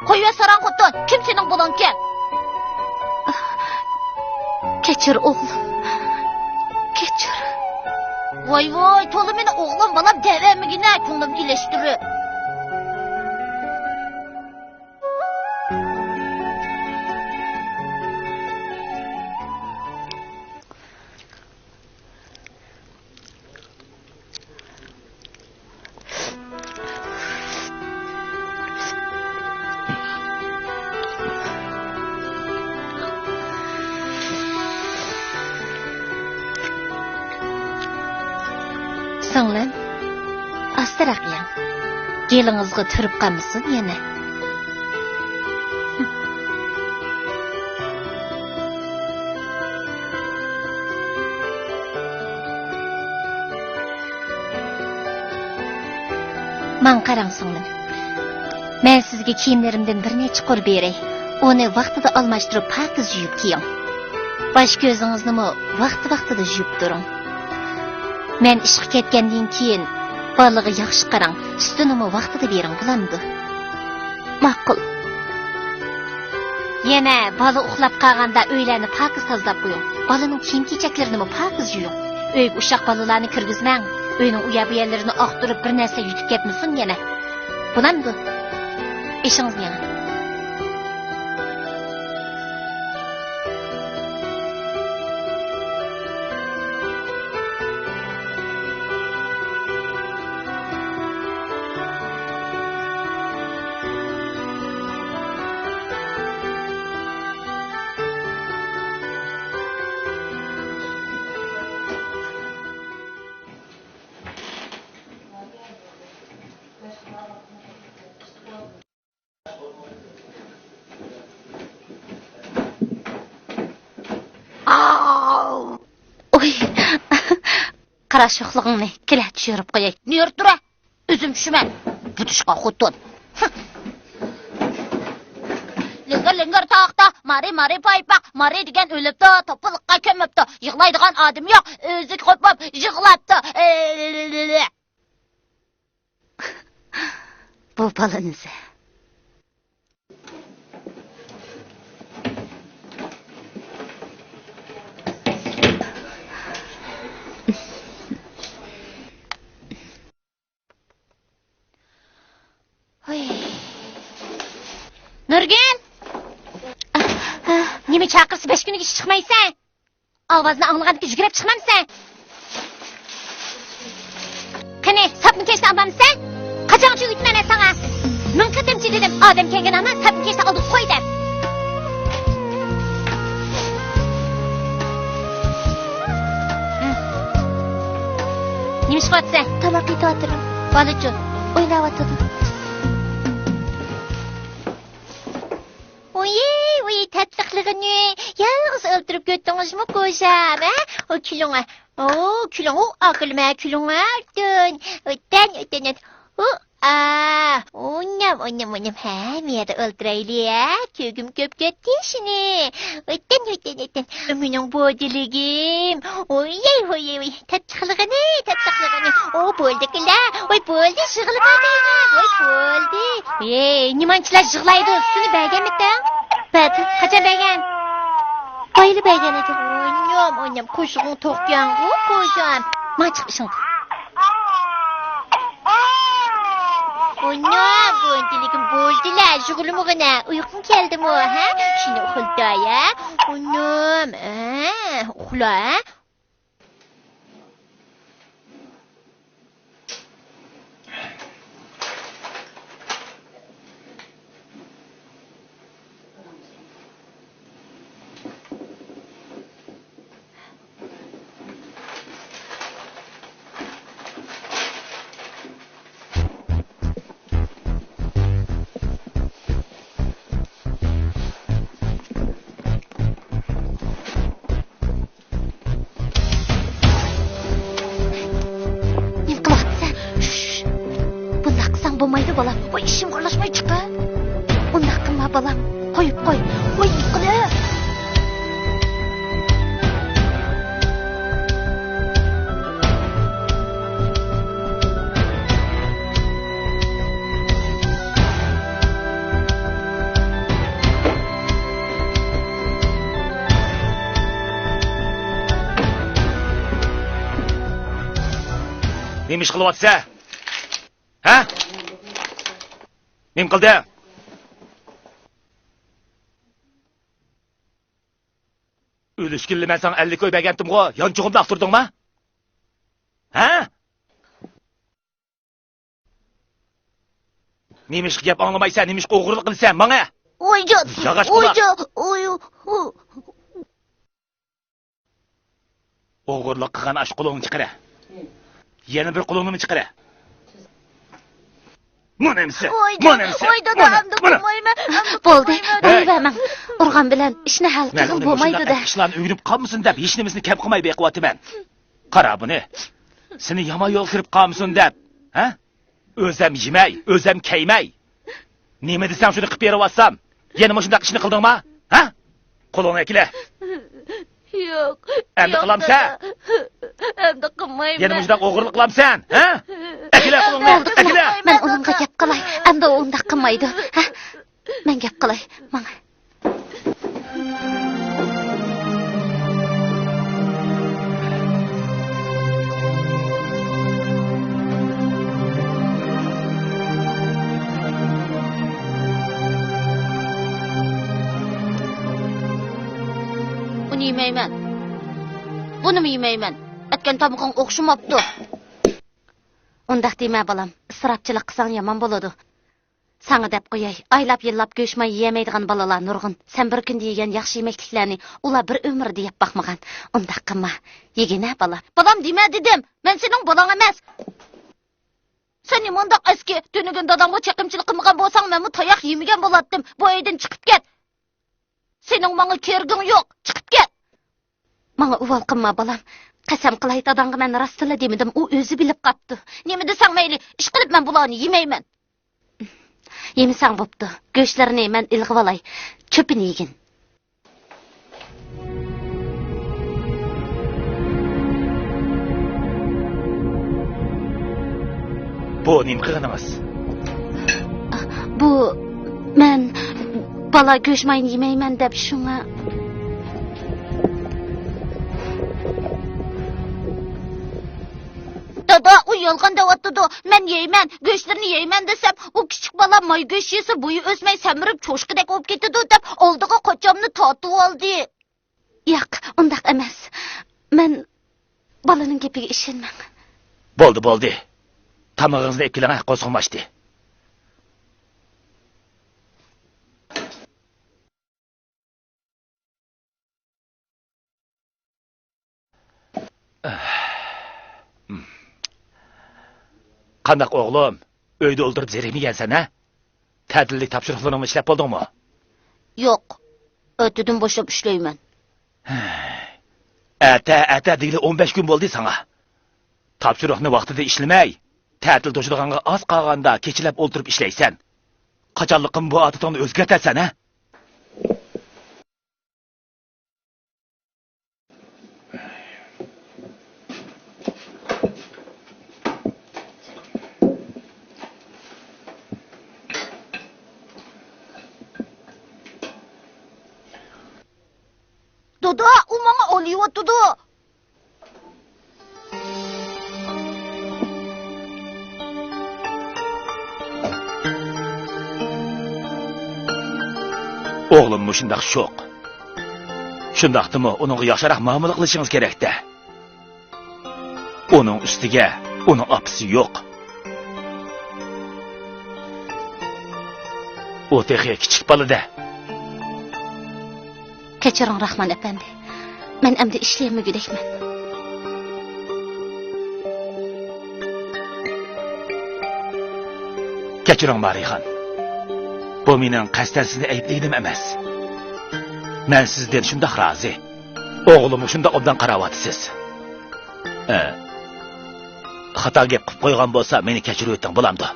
قويۇۋەت ساراڭ خوتۇن، كىم سېنىڭ بالامكەن؟ كەچۈر ئوغلۇم، كەچۈر. ۋاي ۋاي، تولا مېنى ئوغلۇم بالام دەۋەرمىگىنە، كۆڭلۈمنى ئېلىشتۇرۇپ. سىڭلىم، ئاستىراق يەڭ. گېلىڭىزغا تۈرۈپ قالمىسۇن يەنە. ماڭا قاراڭ سىڭلىم. مەن سىزگە كىيىملىرىمدىن بىر نەچچە قۇر بېرەي. ئۇنى ۋاقتىدا ئالماشتۇرۇپ پاكىز يۇيۇپ كىيىڭ. باش كۆزىڭىزنىمۇ ۋاقتى-ۋاقتىدا يۇيۇپ تۇرۇڭ. مەن ئىشقا كەتكەندىن كېيىن بالىغا ياخشى قاراڭ، سۈتىنىمۇ ۋاقتىدا بېرىڭ، بولامدۇ؟ ماقۇل. يەنە بالا ئۇخلاپ قالغاندا ئۆيلەرنى پاكىز تازىلاپ قويۇڭ. بالىنىڭ كىيىم-كېچەكلىرىنىمۇ پاكىز يۇيۇڭ. ئۆيگە ئۇششاق بالىلارنى كىرگۈزمەڭ. ئۆينىڭ ئۇ يەر-بۇ يەرلىرىنى ئاختۇرۇپ، بىر نەرسە يۇتۇپ كەتمىسۇن يەنە. بولامدۇ؟ ئېشىڭىزنى يەڭ. ئاۋ! ئۇي! قارا شوخلۇقۇڭنى، كېلە، چۈشۈرۈپ قوياي. نېرى تۇرە؟ ئۆزۈم چۈشىمەن. بۇدۇشقا خوتۇن. لىڭگىر لىڭگىر تاغدا، مارى مارى پايپاق، مارى دېگەن ئۆلۈپتۇ، توپىلىققا كۆمۈپتۇ، يىغلايدىغان ئادىمى يوق، ئۆزى قوپۇپ يىغلاپتۇ. بۇ بالىنى سە. ھوي. نۇرگۈل! نېمە چاقىرسا بەش كۈنگىچە چىقمايسەن؟ ئاۋازنى ئاڭلىغاندىكىن يۈگۈرۈپ چىقمامسەن؟ قېنى، ساپنى كەچتە ئالمامسەن؟ قاچانغىچە ئۆگىتىمەن مەن ساڭا؟ مىڭ قېتىمچە دېدىم، ئادەم كەلگەن ھامان ساپنى كەچتە ئالدىغا قوي دەپ. نېمە ئىش قىلىۋاتىسەن؟ تاماق ئېتىۋاتىدۇ. بالىچۇ؟ ئويناۋاتىدۇ. ئۇ ۋىي، ۋىي، تاتلىقلىقىنى. يالغۇز ئولتۇرۇپ كەتتىڭىزمۇ، كوجام، ھە؟ ئۇ، كۈلۈڭ، ھە؟ ئۇ، كۈلۈڭ، ئۇ، ئاكىلىمە، كۈلۈڭ، ھە؟ ئۆتۈن، ئۆتۈن، ئۆتۈن. ئۇ، ئا، ئونام، ئونام، ئونام، ھە، مەيەردە ئولتۇرايلى، ھە؟ كۆرگۈم كۆپ كەتتى شۇنى. ئۆتۈن، ئۆتۈن، ئۆتۈن. مېنىڭ بودىلىگىم. ئويەي، ئويەي، ئوي. تاتلىقلىقىنى، تاتلىقلىقىنى. ئۇ، بولدىكىلا. ۋاي، بولدى، يىغلىمايلى. ۋاي، بولدى. ھەي، نېمانچىلار يىغلايدۇ؟ سېنى بەرگەنمىتىڭ؟ بەردىم. قاچان بەرگەن؟ بايلا بەرگەن ئىدىم. ئونام، ئونام، قوشۇقۇڭ توقيانغۇ، قوشام. ما چىقىپ ئىشىڭ. ئونام، بولدى، لېكىن بولدىلا، يىغلىمىغىنا. ئۇيقۇڭ كەلدىمۇ، ھە؟ شۇنى ئۇخلىتاي، ھە؟ ئونام، ھە؟ ئۇخلا، ھە؟ نېمە قىلىۋاتىسەن؟ شۇش! بۇنداق قىلساڭ بولمايدۇ، بالام. ۋاي، ئىشىمغا ئارىلاشماي چىققىن. ئۇنداق قىلما، بالام. قويۇپ قوي. ۋاي، يىقىلىپ. نېمە ئىش قىلىۋاتىسەن؟ ھە؟ نېمە قىلدىڭ؟ ئۆلۈشكىنىلا مەن ساڭا ئەللىك كوي بەرگەنتىمغۇ، يانچۇقۇمنى ئاختۇردۇڭما؟ ھە؟ نېمىشقا گەپ ئاڭلىمايسەن، نېمىشقا ئوغرىلىق قىلىسەن ماڭا؟ ۋايجان، ياغاچ قۇلاق. ۋايجان، ۋاي، ۋاي. ئوغرىلىق قىلغان ئاشۇ قولۇڭنى چىقىرە. يەنە بىر قولۇڭنىمۇ چىقىرە. مانا ئەمسە، ۋاي، مانا ئەمسە، ۋاي، دادا، مانا، ئەمدى مانا. قىلمايمەن، ئەمدى بولدى، قىلمايمەن. ھەي. قويۇۋەرمەڭ. ئۇرغان بىلەن ئىشنى ھەل قىلغىلى بولمايدۇ-دە. مەن ئۇنى مۇشۇنداق ئىشلارنى ئۆگىنىپ قالمىسۇن دەپ، ھېچنېمىسىنى كەم قىلماي بېقىۋاتىمەن. قارا بۇنى. سېنى يامان يولغا كىرىپ قالمىسۇن دەپ، ھە؟ ئۆزەم يېمەي، ئۆزەم كىيمەي. نېمە دېسەڭ شۇنى قىلىپ بېرىۋاتسام، يەنە مۇشۇنداق ئىشنى قىلدىڭما؟ ھە؟ قولۇڭنى ئەكىلە. ياق. ئەمدى ياق، قىلامسەن؟ دادا. ئەمدى قىلمايمەن. يەنە مۇشۇنداق ئوغرىلىق قىلامسەن؟ ھە؟ ئەكىلە قولۇڭنى، بولدى، ئەكىلە. مەن ئۇنىڭغا گەپ قىلاي. ئەمدى ئۇ ئۇنداق قىلمايدۇ. ھە؟ مەن گەپ قىلاي. ماڭا. ئۇنى يېمەيمەن. بۇنىمۇ يېمەيمەن. ئەتكەن تامىقىڭ ئوخشىماپتۇ. ئۇنداق دېمە، بالام. ئىسراپچىلىق قىلساڭ يامان بولىدۇ. ساڭا دەپ قوياي، ئايلاپ-يىللاپ گۆش-ماي يېيەلمەيدىغان بالىلار نۇرغۇن. سەن بىر كۈندە يېگەن ياخشى يېمەكلىكلەرنى ئۇلار بىر ئۆمۈردە يەپ باقمىغان. ئۇنداق قىلما. يېگىنە، بالام. بالام دېمە دېدىم. مەن سېنىڭ بالاڭ ئەمەس. سەن نېمانداق ئەسكى؟ تۈنۈگۈن دادامغا چېقىمچىلىق قىلمىغان بولساڭ، مەنمۇ تاياق يېمىگەن بولاتتىم. بۇ ئۆيدىن چىقىپ كەت. سېنىڭ ماڭا كېرىگىڭ يوق. چىقىپ كەت. ماڭا ئۇۋال قىلما، بالام. قەسەم قىلاي، داداڭغا مەن راستلا دېمىدىم، ئۇ ئۆزى بىلىپ قاپتۇ. نېمە دېسەڭ مەيلى، ئىشقىلىپ مەن بۇلارنى يېمەيمەن. يېمىسەڭ بوپتۇ. گۆشلىرىنى مەن ئىلغىۋالاي. چۆپىنى يېگىن. بۇ نېمە قىلغىنىڭىز؟ بۇ، مەن بالا گۆش مايىنى يېمەيمەن دەپ شۇڭا. دادا، ئۇ يالغان دەۋاتىدۇ. مەن يەيمەن، گۆشلىرىنى يەيمەن دېسەم، ئۇ كىچىك بالا ماي گۆش يېسە بويى ئۆسمەي سەمرىپ چوشقىدەك بولۇپ كېتىدۇ دەپ ئالدىغا قاچامنى تارتىۋالدى. ياق، ئۇنداق ئەمەس. مەن بالىنىڭ گېپىگە ئىشەنمەڭ. بولدى، بولدى. تامىقىڭىزنى ئېلىپ كېلىڭ، قورسىقىم ئاچتى. قانداق ئوغلۇم؟ ئۆيدە ئولتۇرۇپ زېرىكمىگەنسەن ھە؟ تەتىللىك تاپشۇرۇقلىرىڭنى ئىشلەپ بولدۇڭمۇ؟ يوق، ئەتىدىن باشلاپ ئىشلەيمەن. ئەتە، ئەتە دېگىلى ئون بەش كۈن بولدى ساڭا. تاپشۇرۇقنى ۋاقتىدا ئىشلىمەي، تەتىل توشىدىغانغا ئاز قالغاندا كېچىلەپ ئولتۇرۇپ ئىشلەيسەن. قاچانلىقىم بۇ ئادىتىڭنى ئۆزگەرتەرسەن، ھە؟ دادا، ئۇ ماڭا ئالىيىۋاتىدۇ. ئوغلۇم مۇشۇنداق شوق. شۇنداقتىمۇ ئۇنىڭغا ياخشىراق مۇئامىلە قىلىشىڭىز كېرەك-دە. ئۇنىڭ ئۈستىگە ئۇنىڭ ئاپىسى يوق. ئۇ تېخى كىچىك بالا-دە. كەچۈرۈڭ، راخمان ئەپەندى. مەن ئەمدى ئىشلىيەلمىگۈدەكمەن. كەچۈرۈڭ، مارىخان. بۇ مېنىڭ قەستەن سىزنى ئەيىبلىگىنىم ئەمەس. مەن سىزدىن شۇنداق رازى. ئوغلۇمغا شۇنداق ئوبدان قاراۋاتىسىز. ئە، خاتا گەپ قىلىپ قويغان بولسا، مېنى كەچۈرۈۋېتىڭ، بولامدۇ؟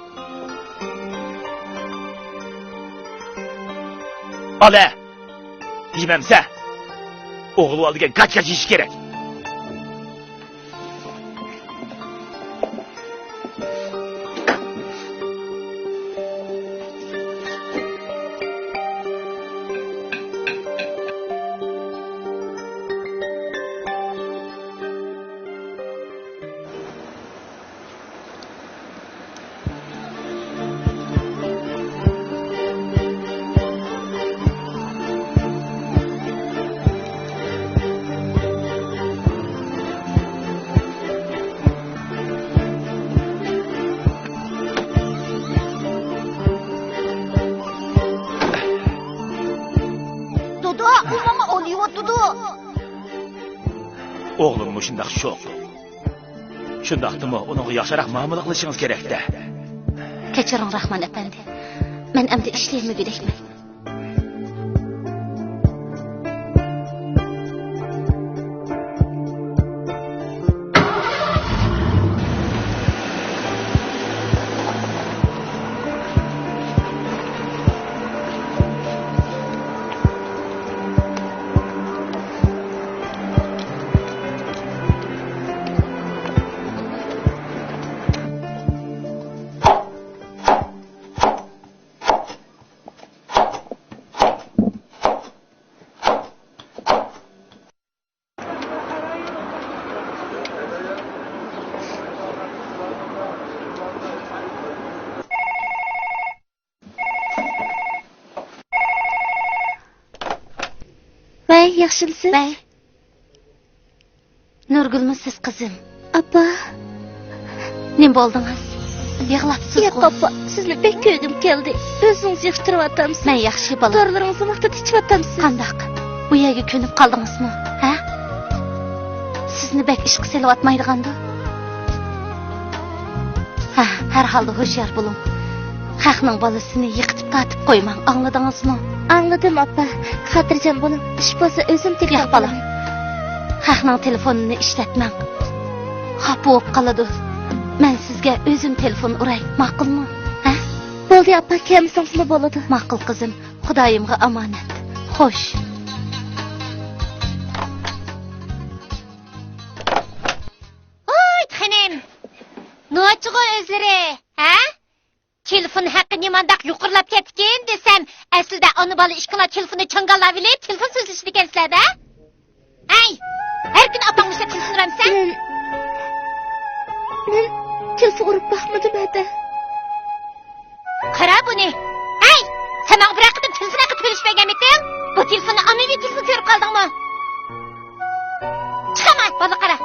ئالە! يېمەمسە! ئوغۇل بالا دېگەن گاچ-گاچ يېيىشى كېرەك. دادا، ئۇ ماڭا ئالىيىۋاتىدۇ. ئوغلۇم مۇشۇنداق شوق. شۇنداقتىمۇ ئۇنىڭغا ياخشىراق مۇئامىلە قىلىشىڭىز كېرەك-دە. كەچۈرۈڭ، راخمان ئەپەندى. مەن ئەمدى ئىشلىيەلمىگۈدەكمەن. ۋەي، ياخشىمسىز؟ ۋەي. نۇرگۈلمۇ سىز، قىزىم؟ ئاپا. نېمە بولدىڭىز؟ يىغلاپسىزغۇ؟ ياق، ئاپا، سىزنى بەك كۆرگۈم كەلدى. ئۆزىڭىز ياخشى تۇرۇۋاتامسىز؟ مەن ياخشى، بالام. دورىلىرىڭىزنى ۋاقتىدا ئىچىۋاتامسىز؟ قانداق؟ بۇ يەرگە كۆنۈپ قالدىڭىزمۇ؟ ھە؟ سىزنى بەك ئىشقا سېلىۋاتمايدىغاندۇ؟ ھە، ھەر ھالدا ھوشيار بولۇڭ. خەقنىڭ بالىسىنى يىقىتىپ تارتىپ قويماڭ، ئاڭلىدىڭىزمۇ؟ ئاڭلىدىم، ئاپا. خاتىرجەم بولۇڭ، ئىش بولسا ئۆزۈم تېگىپ ياق، بالام. خەقنىڭ تېلېفونىنى ئىشلەتمەڭ. خاپا بولۇپ قالىدۇ. مەن سىزگە ئۆزۈم تېلېفون ئۇراي، ماقۇلمۇ؟ ھە؟ بولدى، ئاپا، كەلمىسىڭىزمۇ بولىدۇ. ماقۇل، قىزىم. خۇدايىمغا ئامانەت. خوش. ۋاي خېنىم، نوچىغۇ ئۆزلىرى، ھە؟ تېلېفون ھەققى نېمانداق يۇقىرىلاپ كەتتىكىن دېسەم، ئەسلىدە ئانا بالا ئىككىڭلار تېلېفوننى چاڭگاللاۋېلىپ تېلېفون سۆزلىشىدىكەنسىلەر-دە. ھەي، ھەر كۈنى ئاپاڭ مۇشۇنداق تېلېفون ئۇرامسەن؟ مەن، مەن تېلېفون ئۇرۇپ باقمىدىم، ھەدە. قارا بۇنى. ھەي، سەن ماڭا بىرەر قېتىم تېلېفون ھەققى تۆلىشىپ بەرگەنمىدىڭ؟ بۇ تېلېفوننى ئاممىۋى تېلېفون كۆرۈپ قالدىڭمۇ؟ چىقاماي، بالىغا قارا.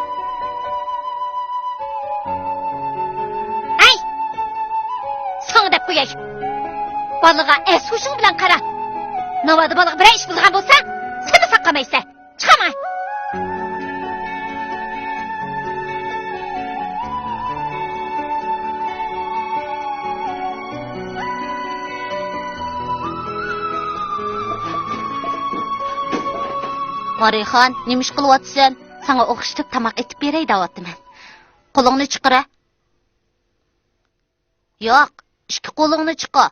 ھەي! ساڭا دەپ قوياي. بالىغا ئەس-ھوشۇڭ بىلەن قارا. ناۋادا بالىغا بىرەر ئىش بولىدىغان بولسا، سەنمۇ ساقلىمايسەن. چىقاماي. مارىخان، نېمە ئىش قىلىۋاتىسەن؟ ساڭا ئوخشىتىپ تاماق ئېتىپ بېرەي دەۋاتىمەن. قولۇڭنى چىقىرە. ياق، ئىككى قولۇڭنى چىقار.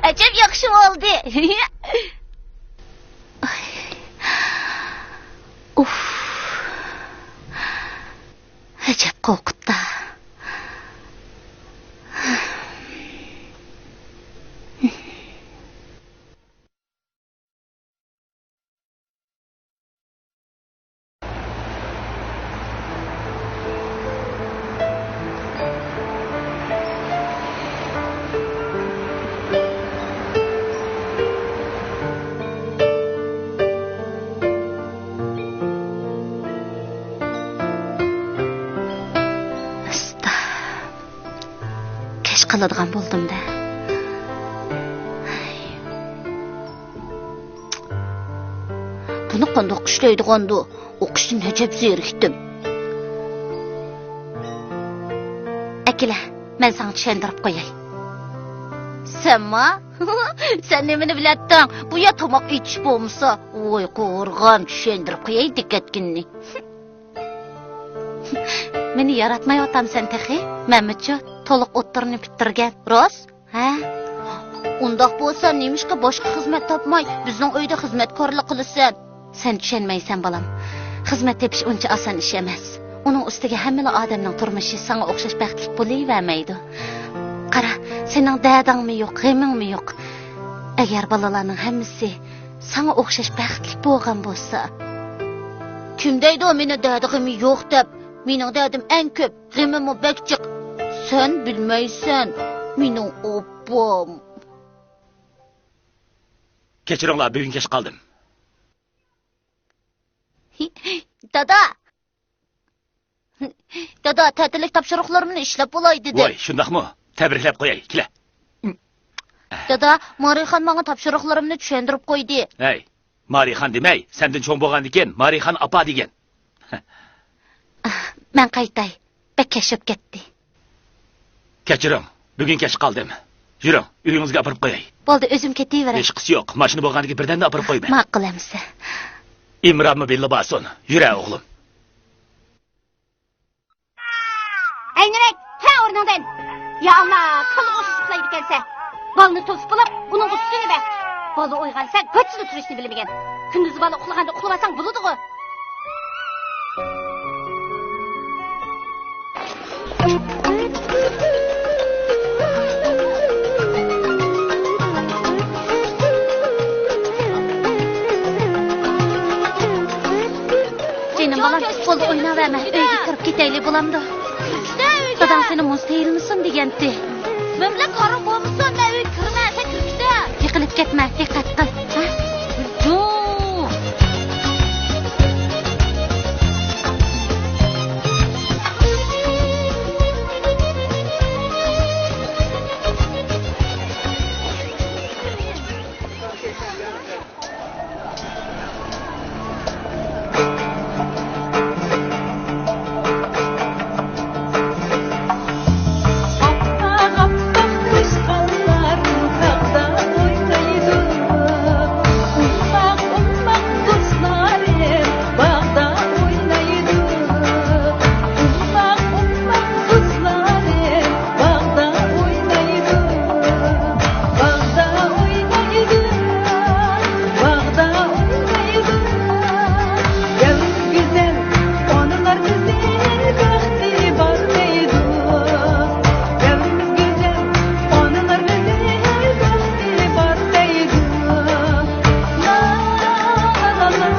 ئەجەب ياخشى بولدى. ئۇف. ئەجەب قورقۇتتا. ئاستا. كەچ قالىدىغان بولدۇم-دە. بۇنى قانداق ئىشلەيدىغاندۇ؟ ئوقۇشتىن ئەجەب زېرىكتىم. ئەكېلە، مەن ساڭا چۈشەندۈرۈپ قوياي. سەنما؟ سەن نېمىنى بىلەتتىڭ؟ بۇ يەر تاماق ئېتىش بولمىسا. ۋاي قورغام، چۈشەندۈرۈپ قوياي دىققەتكىننى. مېنى ياراتمايۋاتامسەن تېخى؟ مەنمۇچۇ، تولۇق ئوتتۇرىنى پۈتتۈرگەن. راست؟ ھە؟ ئۇنداق بولسا نېمىشقا باشقا خىزمەت تاپماي، بىزنىڭ ئۆيدە خىزمەتكارلىق قىلىسەن؟ سەن چۈشەنمەيسەن، بالام. خىزمەت تېپىش ئۇنچە ئاسان ئىش ئەمەس. ئۇنىڭ ئۈستىگە ھەممىلا ئادەمنىڭ تۇرمۇشى ساڭا ئوخشاش بەختلىك بولۇۋەرمەيدۇ. قارا، سېنىڭ دەردىڭمۇ يوق، غېمىڭمۇ يوق. ئەگەر بالىلارنىڭ ھەممىسى ساڭا ئوخشاش بەختلىك بولغان بولسا. كىم دەيدۇ مېنىڭ دەردى غېمى يوق دەپ؟ مېنىڭ دەردىم ئەڭ كۆپ، غېمىممۇ بەك جىق. سەن بىلمەيسەن، مېنىڭ ئاپام. كەچۈرۈڭلار، بۈگۈن كەچ قالدىم. دادا! دادا، تەتۈرلۈك تاپشۇرۇقلىرىمنى ئىشلەپ بولاي دېدىم. ۋاي، شۇنداقمۇ؟ تەبرىكلەپ قوياي، كېلە. دادا، مارىخان ماڭا تاپشۇرۇقلىرىمنى چۈشەندۈرۈپ قويدى. ھەي، مارىخان دېمەي، سەندىن چوڭ بولغاندىكىن مارىخان ئاپا دېگىن. مەن قايتاي. بەك كەچ بولۇپ كەتتى. كەچۈرۈڭ، بۈگۈن كەچ قالدىم. يۈرۈڭ، ئۆيىڭىزگە ئاپىرىپ قوياي. بولدى، ئۆزۈم كېتىۋېرەي. ھېچقىسى يوق، ماشىنا بولغاندىكىن بىردەمدە ئاپىرىپ قويىمەن. ماقۇل ئەمىسە. ئىمرانمۇ بىللە بارسۇن. يۈرە، ئوغلۇم. ئەينۈرەك، تۇرە ئورنۇڭدىن! يا ئاللا، تولغۇسىز ئۇخلايدىكەنسەن. بالىنى توسۇپ بولۇپ، ئۇنىڭغا سۈتىنى بەر. بالا ئويغانسا، گاچىدا تۇرۇشنى بىلمىگەن. كۈندۈزى بالا ئۇخلىغاندا ئۇخلىۋالساڭ بولىدىغۇ. جېنىم بالام، بولدى، ئويناۋەرمە، ئۆيگە كىرىپ كېتەيلى، بولامدۇ؟ داداڭ سېنى مۇز تېيىلمىسۇن دېگەنتى. مەن بىلەن قارا بولمىسۇن، مەن ئۆيگە كىرىمەن، سەن كىرىپ كېتە. يىقىلىپ كەتمە، دىققەت قىل. ھە؟ يوق. ئاپئاق، ئاپئاق توشقانلار تاغدا ئوينايدۇ. ئوماق، ئوماق قۇشلارىم باغدا ئوينايدۇ. ئوماق، ئوماق قۇشلارىم باغدا ئوينايدۇ. باغدا ئوينايدۇ. باغدا ئوينايدۇ. دەۋر گۈزەل، ئانىلار بىزنى بەختى بار دەيدۇ. دەۋرىمىز گۈزەل، ئانىلار بىزنى بەختى بار دەيدۇ. لا، لا، لا، لا، لا.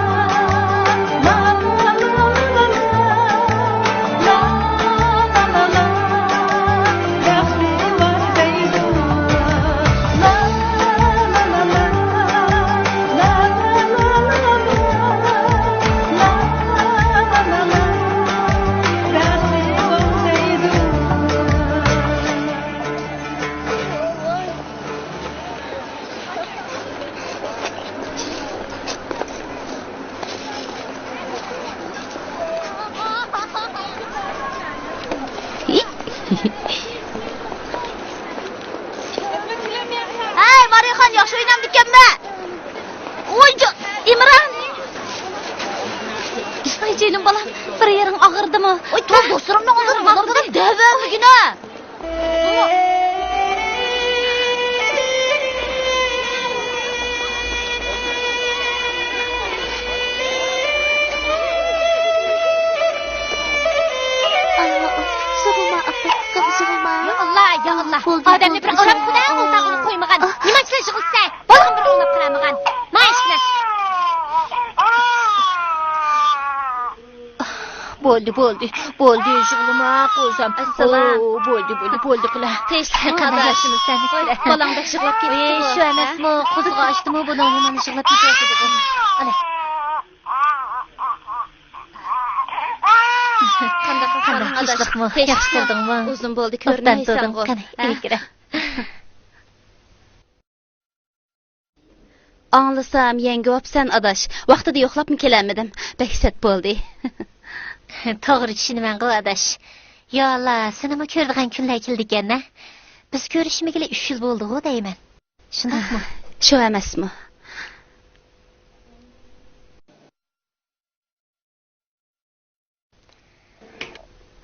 ھەي، مارىخان، ياخشى ئوينامدىكەنمۇ؟ قۇسۇرۇمنىڭ ئۇزۇنى بۇلۇڭدىن دەۋەرمىگىنە. يا ئاللا، يا ئاللا. بولدى، ئادەمنى بولدى، بىر ئاڭلاپ قويمىغان. نېمە ئىشلار يىغلىسا؟ بالىغىم بىر ئاڭلاپ قارامىغان. ما ئىشلار. بولدى، بولدى، بولدى، يىغلىما قوزام. ئەسسالام. ئو، بولدى، بولدى، بولدى قىلە. تىنچلىق، قانداق ئاداش. ياخشىمۇ سەن؟ ۋاي، بالاڭ بەك يىغلاپ كېتىپتىغۇ. شۇ ئەمەسمۇ، قوزىغا ئاچتىمۇ بۇنىڭ يامان يىغلاپ كېتىۋاتىدىغۇ. ئالە. قانداق ئەھۋالىڭ، ئاداش؟ تىنچلىقمۇ؟ ياخشى تۇردۇڭمۇ؟ ئۇزۇن بولدى كۆرمەيسەنغۇ. قېنى، ئېلىپ كىرە. ئاڭلىسام، يەڭگە بوپسەن، ئاداش. ۋاقتىدا يوقلاپمۇ كېلەلمىدىم. بەك سەت بولدى. توغرا چۈشىنىمەنغۇ، ئاداش. يا ئاللا، سېنىمۇ كۆرىدىغان كۈنلەر كېلىدىكەن-ە. بىز كۆرۈشمىگىلى ئۈچ يىل بولدىغۇ دەيمەن. شۇنداقمۇ؟ شۇ ئەمەسمۇ؟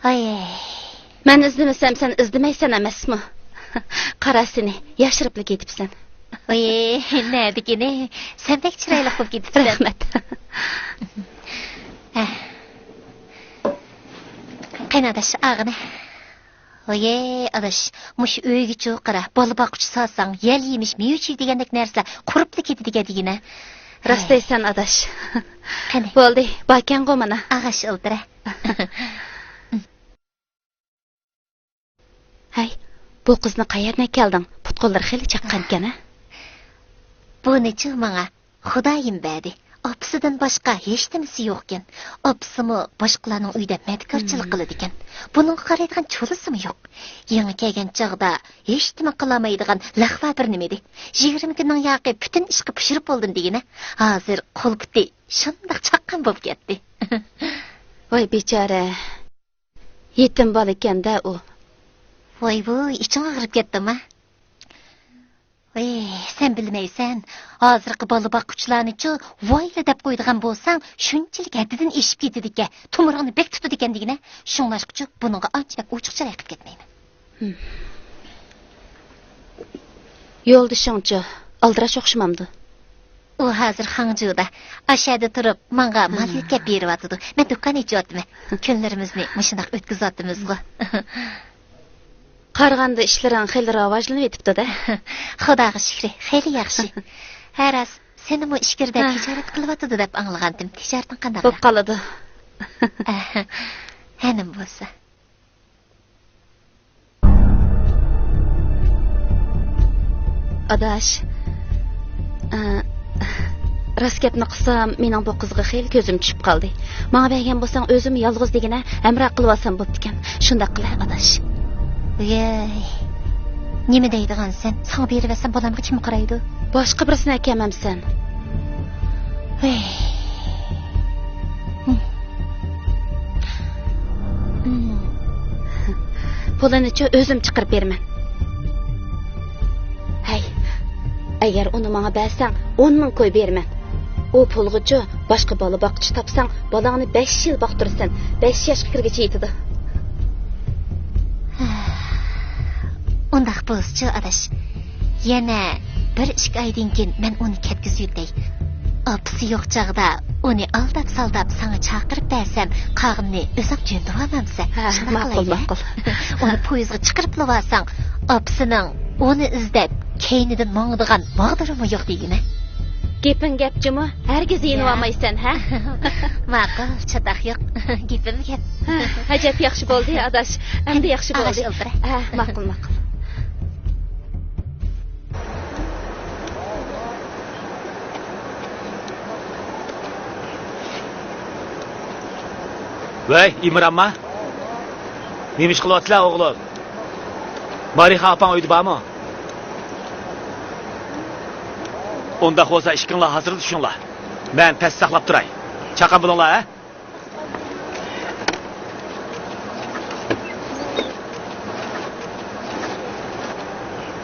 ھاي. مەن ئىزدىمىسەم، سەن ئىزدىمەيسەن ئەمەسمۇ؟ قارا سېنى، ياشىرىپلا كېتىپسەن. ۋاي، نەدىكىنى؟ سەن بەك چىرايلىق بولۇپ كېتىپسەن. رەھمەت. ھە. قېنى ئاداش، ئاغىنە. ۋاي ئاداش، مۇشۇ ئۆيگىچۇ قارا، بالا باققۇچى سالساڭ، يەل يېمىش، مېۋە چۈيى دېگەندەك نەرسىلەر قۇرۇپلا كېتىدىكەن دېگىنە. راست دەيسەن، ئاداش. قېنى. بولدى، باركەنغۇ مانا. ئاغاش ئولتۇرە. ھەي، بۇ قىزنى قەيەردىن ئەكەلدىڭ؟ پۇت-قوللىرى خېلى چاققانكەن، ھە؟ بۇنىچۇ ماڭا خۇدايىم بەردى. ئاپىسىدىن باشقا ھېچنېمىسى يوقكەن. ئاپىسىمۇ باشقىلارنىڭ ئۆيىدە مەدىكارچىلىق قىلىدىكەن. بۇنىڭغا قارايدىغان چولىسىمۇ يوق. يېڭى كەلگەن چاغدا ھېچنېمە قىلالمايدىغان لەخۋا بىر نېمە ئىدى. يىگىرمە كۈننىڭ ياقى پۈتۈن ئىشقا پىشۇرۇپ بولدۇم دېگىنە. ھازىر قول پۇتى شۇنداق چاققان بولۇپ كەتتى. ۋاي بىچارە. يېتىم بالىكەن-دە ئۇ. ۋاي ۋۇي، ئىچىڭ ئاغرىپ كەتتىما؟ ۋاي، سەن بىلمەيسەن. ھازىرقى بالا باققۇچىلارنىچۇ ۋايلا دەپ قويىدىغان بولساڭ، شۇنچىلىك ھەددىدىن ئېشىپ كېتىدىكەن، تومۇرۇڭنى بەك تۇتىدىكەن دېگىنە. شۇڭلاشقىچۇ بۇنىڭغا ئانچە بەك ئوچۇق چىراي قىلىپ كەتمەيمەن. ھىم. يولدىشىڭچۇ، ئالدىراش ئوخشىمامدۇ؟ ئۇ ھازىر خاڭجۇدا. ئاشەدە تۇرۇپ، ماڭا مال ھا. يۆتكەپ بېرىۋاتىدۇ. مەن دۇكان ئېچىۋاتىمەن. كۈنلىرىمىزنى مۇشۇنداق ئۆتكۈزۈۋاتىمىزغۇ. قارىغاندا ئىشلىرىڭ خېلى راۋاجلىنىۋېتىپتۇ-دە. خۇداغا شۈكرى، خېلى ياخشى. ھە راست، سېنىمۇ ئىچكىرىدە ھە. تىجارەت قىلىۋاتىدۇ دەپ ئاڭلىغانتىم. تىجارىتىڭ قانداق؟ بوپ قالىدۇ. ھەنىم بولسا. ئاداش، ئە، راست گەپنى قىلسام، مېنىڭ بۇ قىزغا خېلى كۆزۈم چۈشۈپ قالدى. ماڭا بەرگەن بولساڭ، ئۆزۈم يالغۇز دېگىنە ھەمراھ قىلىۋالسام بوپتىكەن. شۇنداق قىلە، ئاداش. ۋەي، نېمە دەيدىغانسەن؟ ساڭا بېرىۋەتسەم، بالامغا كىم قارايدۇ؟ باشقا بىرسىنى ئەكەمەمسەن؟ ۋەي. پۇلىنىچۇ ئۆزۈم چىقىرىپ بېرىمەن. ھەي، ئەگەر ئۇنى ماڭا بەرسەڭ، ئون مىڭ كوي بېرىمەن. ئۇ پۇلغىچۇ باشقا بالا باققۇچى تاپساڭ، بالاڭنى بەش يىل باقتۇرىسەن، بەش ياشقا كىرگۈچە يېتىدۇ. ئۇنداق بولسىچۇ، ئاداش. يەنە بىر ئىككى ئايدىن كېيىن مەن ئۇنى كەتكۈزۈۋېتەي. ئاپىسى يوق چاغدا ئۇنى ئالداپ-سالداپ ساڭا چاقىرىپ بەرسەم، قالغىنىنى ئۆزۈڭ كۆندۈرۈۋالمامسەن؟ ھە، شۇنداق ماقۇل، قىلايلى. ماقۇل. ئۇنى پويىزغا چىقىرىپلىۋالساڭ، ئاپىسىنىڭ ئۇنى ئىزدەپ كەينىدىن ماڭىدىغان ماغدۇرىمۇ يوق دېگىنە. گېپىڭ گەپ جۇمۇ، ھەرگىز يېنىۋالمايسەن، ھە؟ ماقۇل، چاتاق يوق. گېپىم گەپ. ھە، ئەجەب ياخشى بولدى، ئاداش. ئەمدى ياخشى بولدى. ئاداش، ئولتۇر. ھە، ماقۇل، ماقۇل. ۋەي، ئىمرانما؟ نېمە ئىش قىلىۋاتىسىلەر، ئوغلۇم؟ مارىخا ئاپاڭ ئۆيدە بارمۇ؟ ئۇنداق بولسا، ئىككىڭلار ھازىرلا چۈشۈڭلار. مەن تەستە ساقلاپ تۇراي. چاققان بولۇڭلار، ھە؟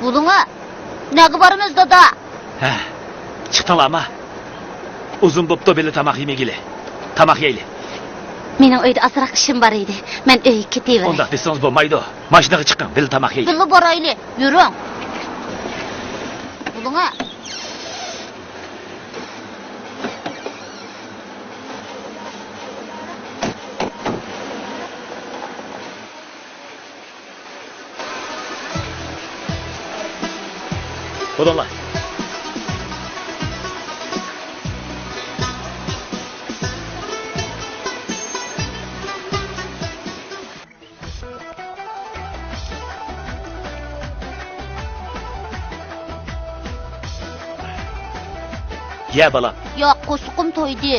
بولۇڭا. نەگە بارىمىز، دادا؟ ھە، چىقتىڭلارما؟ ئۇزۇن بوپتۇ بىللە تاماق يېمىگىلى. تاماق يەيلى. مېنىڭ ئۆيدە ئازراق ئىشىم بار ئىدى. مەن ئۆيگە كېتىۋېرەي. ئۇنداق دېسىڭىز بولمايدۇ. ماشىنىغا چىقىڭ، بىللە تاماق يەيلى. بىللە بارايلى. يۈرۈڭ. بولۇڭا. بولۇڭلار. يە، بالام. ياق، قورسىقىم تويدى.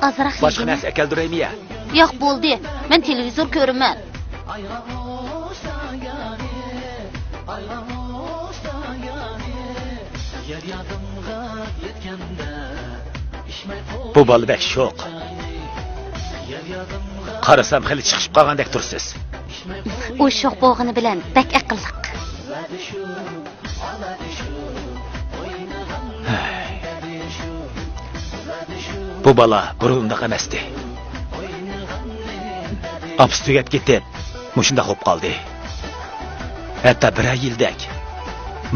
ئازراق باشقا يېگىنە. نەرسە ئەكەلدۈرەيمۇ يە؟ ياق، بولدى. مەن تېلېۋىزور كۆرىمەن. بۇ بالا بەك شوق. قارىسام، خېلى چىقىشىپ قالغاندەك تۇرىسىز. ئۇ شوق بولغىنى بىلەن بەك ئەقىللىق. بۇ بالا بۇرۇن ئۇنداق ئەمەستى. ئاپىسى تۈگەپ كېتىپ، مۇشۇنداق بولۇپ قالدى. ھەتتا بىرەر يىلدەك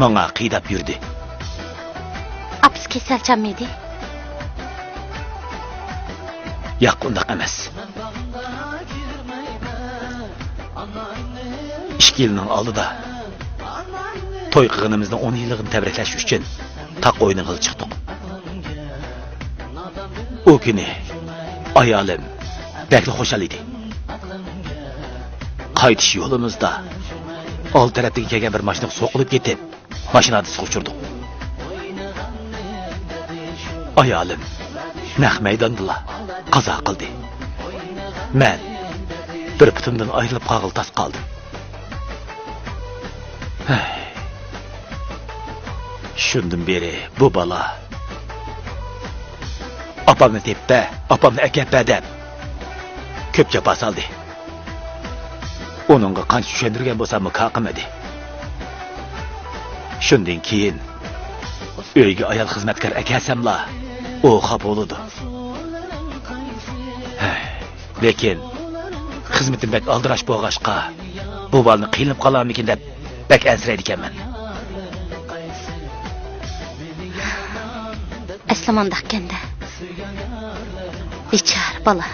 ماڭا قىيداپ يۈردى. ئاپىسى كېسەلچانمىدى؟ ياق، ئۇنداق ئەمەس. ئىككى يىلنىڭ ئالدىدا توي قىلغىنىمىزنىڭ ئون يىللىقىنى تەبرىكلەش ئۈچۈن تاق ئوينىغىلى چىقتۇق. ئۇ كۈنى ئايالىم بەكلا خۇشال ئىدى. قايتىش يولىمىزدا ئالدى تەرەپتىن كەلگەن بىر ماشىنىغا سوقۇلۇپ كېتىپ، ماشىنا ھادىسىسىگە ئۇچرىدۇق. ئايالىم نەق مەيداندىلا قازا قىلدى. مەن بىر پۇتۇمدىن ئايرىلىپ قالغىلى تاس قالدىم. ھەي. شۇندىن بېرى بۇ بالا «ئاپامنى تېپىپ بەر، ئاپامنى ئەكەپ بەر» دەپ كۆپ جاپا سالدى. ئۇنىڭغا قانچە چۈشەندۈرگەن بولساممۇ كار قىلمىدى. شۇندىن كېيىن ئۆيگە ئايال خىزمەتكار ئەكەلسەملا، ئۇ خاپا بولىدۇ. ھەي. لېكىن خىزمىتىم بەك ئالدىراش بولغاچقا، بۇ بالىنى قىينىلىپ قالارمىكىن دەپ بەك ئەنسىرەيدىكەنمەن. ئەسلى مانداقكەن-دە. بىچارە بالا.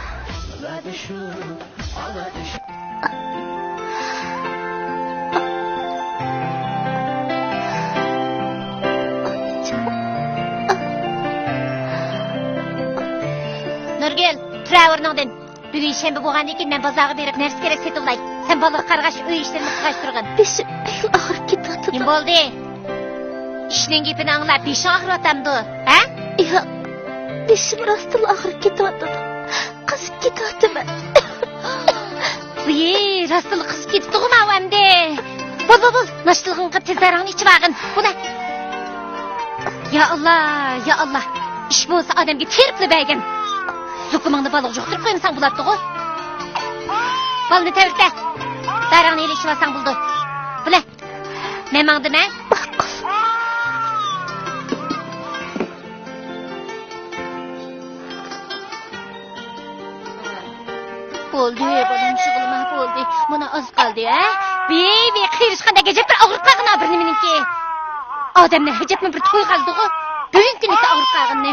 نۇرگۈل، تۇرۇۋەر ئورنۇڭدىن. بۈگۈن شەنبە بولغاندىن كېيىن مەن بازارغا بېرىپ نەرسە كېرەك سېتىۋالاي. سەن بالىغا قارىغاچ ئۆي ئىشلىرىنى قىلغاچ تۇرغىن. بېشىم بەكلا ئاغرىپ كېتىۋاتىدۇ. نېمە بولدى؟ ئىشنىڭ گېپىنى ئاڭلاپ بېشىڭ ئاغرىۋاتامدۇ؟ ھە؟ ياق، بېشىم راستتىنلا ئاغرىپ كېتىۋاتىدۇ. قىزىپ كېتىۋاتىمەن. ۋىي، راستتىنلا قىزىپ كېتىپتىغۇ ماۋۇ ئەمدى. بول، بول، بول، ناشتىلىقىڭنى قىلىپ تېز دەرىڭنى ئىچىۋالغىن. بۇنى. يا ئاللا، يا ئاللا. ئىش بولسا ئادەمگە تېرىپلا بەرگىن. زۇكىمىڭنى بالىغا يۇقتۇرۇپ قويمىساڭ بولاتتىغۇ. بالىنى تەۋرىتە. دەرىڭنى ھېلى ئىچىۋالساڭ بولىدۇ. بولە. مەن ماڭدىم ھە. بولدى، بالام، يىغلىما، بولدى. مانا ئاز قالدى، ھە؟ ۋىي، ۋىي، قېرىشقاندەك ئەجەب بىر ئاغرىپ قالغىنا بىر نېمىنىڭكى. ئادەمنى ئەجەبمۇ بىر توي قىلىدىغۇ. بۈگۈنكى نېسى ئاغرىپ قالغىنىنى.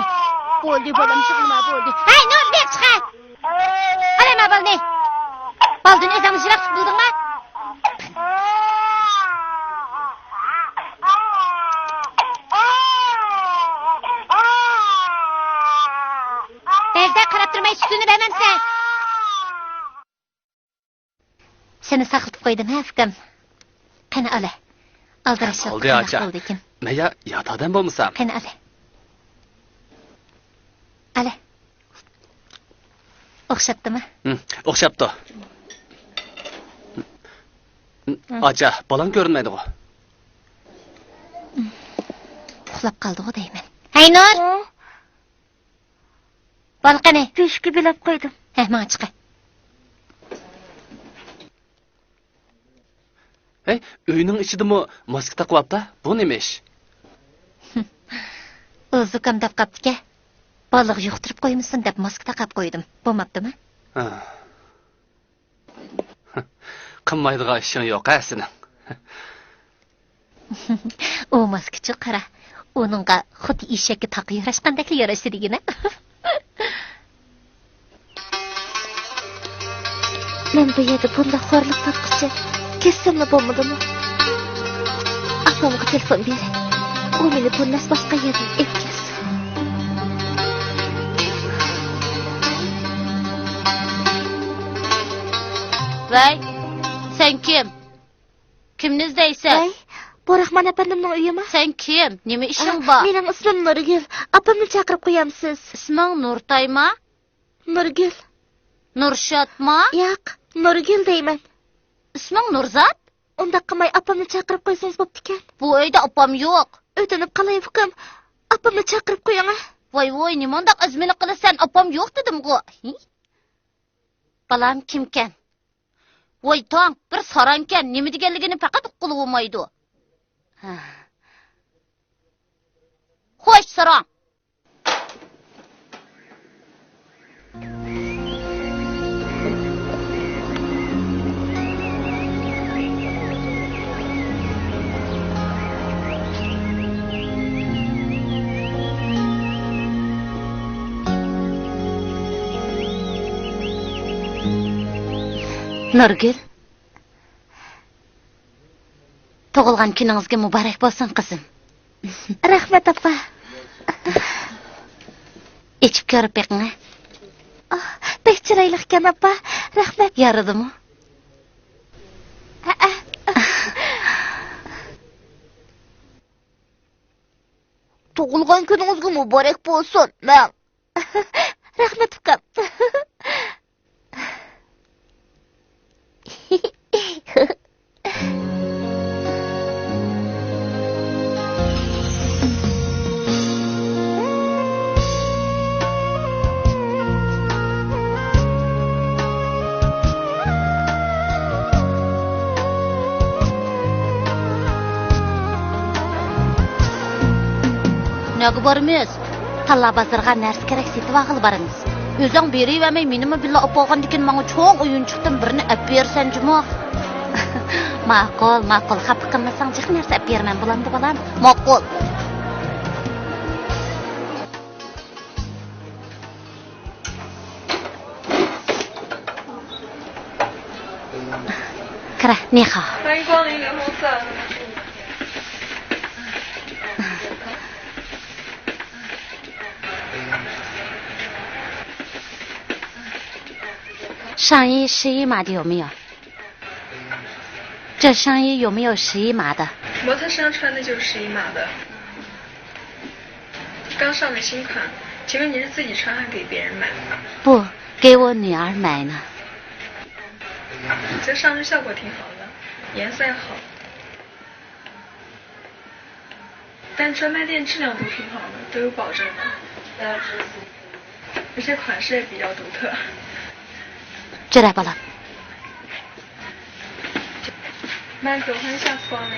بولدى، بالام، يىغلىما، بولدى. ھەي، نۇر، بېرىپ چىق، ھە. ئالايما بالىنى. بالىدىن ئۆزۈڭنى يىراق تۇت، بىلدىڭما؟ بەزىدە قاراپ تۇرماي سۈتىنى بەرمەمسەن؟ سېنى ساقلىتىپ قويدۇم ھە، ئۇكام. قېنى، ئالە. ئالدىراش بولدى، ئاچا. بولدىكىن. مەن يا يات ئادەم بولمىسام. قېنى، ئالە. ئالە. ئوخشاپتىما؟ ھىم، ئوخشاپتۇ. ھىم. ئاچا، بالام كۆرۈنمەيدىغۇ. ھىم. ئۇخلاپ قالدىغۇ دەيمەن. ھەي، نۇر! ھە؟ بال قېنى؟ تۆشۈككە بىلەپ قويدۇم. ھە، ماڭا چىقە. ھەي، ئۆينىڭ ئىچىدىمۇ ماسكا تاقىۋاپتا؟ بۇ نېمە ئىش؟ ئۇ زۇكام دەپ قاپتىكەن. بالىغا يۇقتۇرۇپ قويمىسۇن دەپ ماسكا تاقاپ قويدۇم. بولماپتىما؟ ھە. قىلمايدىغان ئىشىڭ يوق ھە سېنىڭ. ئۇ ماسكىچۇ قارا. ئۇنىڭغا خۇددى ئېشەككە تاقا ياراشقاندەكلا ياراشتى دېگىنە. مەن بۇ يەردە بۇنداق خورلۇق تارتقۇچە كەتسەملا بولمىدىمۇ؟ ئاپامغا تېلېفون بېرەي. ئۇ مېنى بۇ نەس باسقان يەردىن ئېلىپ كەلسۇن. ۋەي، سەن كىم؟ كىمنى ئىزدەيسەن؟ ۋەي، بۇ راخمان ئەپەندىمنىڭ ئۆيىما؟ سەن كىم؟ نېمە ئىشىڭ بار؟ مېنىڭ ئىسمىم نۇرگۈل. ئاپامنى چاقىرىپ قويامسىز؟ ئىسمىڭ نۇرتايما؟ نۇرگۈل. نۇرشاتما؟ ياق، نۇرگۈل دەيمەن. ئىسمىڭ نۇرزات؟ ئۇنداق قىلماي ئاپامنى چاقىرىپ قويسىڭىز بوپتىكەن. بۇ ئۆيدە ئاپام يوق. ئۆتۈنۈپ قالاي ئۇكام، ئاپامنى چاقىرىپ قويۇڭ ھە. ۋاي ۋاي، نېمانداق ئەزمىلىك قىلىسەن، ئاپام يوق دېدىمغۇ. ھى؟ بالام كىمكەن؟ ۋاي تاڭ، بىر سارانكەن، نېمە دېگەنلىكىنى پەقەت ئۇققىلى بولمايدۇ. ھە. خوش، ساراڭ. نۇرگۈل. تۇغۇلغان كۈنىڭىزگە مۇبارەك بولسۇن، قىزىم. رەھمەت، ئاپا. ئېچىپ كۆرۈپ بېقىڭ، ھە. ئاھ، بەك چىرايلىقكەن، ئاپا. رەھمەت. يارىدىمۇ؟ ھەئە. تۇغۇلغان كۈنىڭىزگە مۇبارەك بولسۇن، مەڭ. رەھمەت، ئۇكام. نەگە بارىمىز؟ تاللا بازىرىغا نەرسە كېرەك سېتىۋالغىلى بارىمىز. ئۆزۈڭ بېرىۋەرمەي مېنىمۇ بىللە ئاپارغاندىكىن ماڭا چوڭ ئويۇنچۇقتىن بىرنى ئەپ بېرىسەن جۇمۇ. ماقۇل، ماقۇل، خاپا قىلمىساڭ جىق نەرسە ئەپ بېرىمەن، بولامدۇ بالام؟ ماقۇل. كىرە، نىخاۋ. 欢迎光临联盟赛。上衣试衣码的有没有？这上衣有没有试衣码的？模特身上穿的就是试衣码的。刚上的新款，请问你是自己穿还是给别人买？不，给我女儿买呢。这上身效果挺好的，颜色也好。 但专卖店质量都挺好的，都有保证的。而且款式也比较独特。这来吧了。慢走，欢迎下次光临。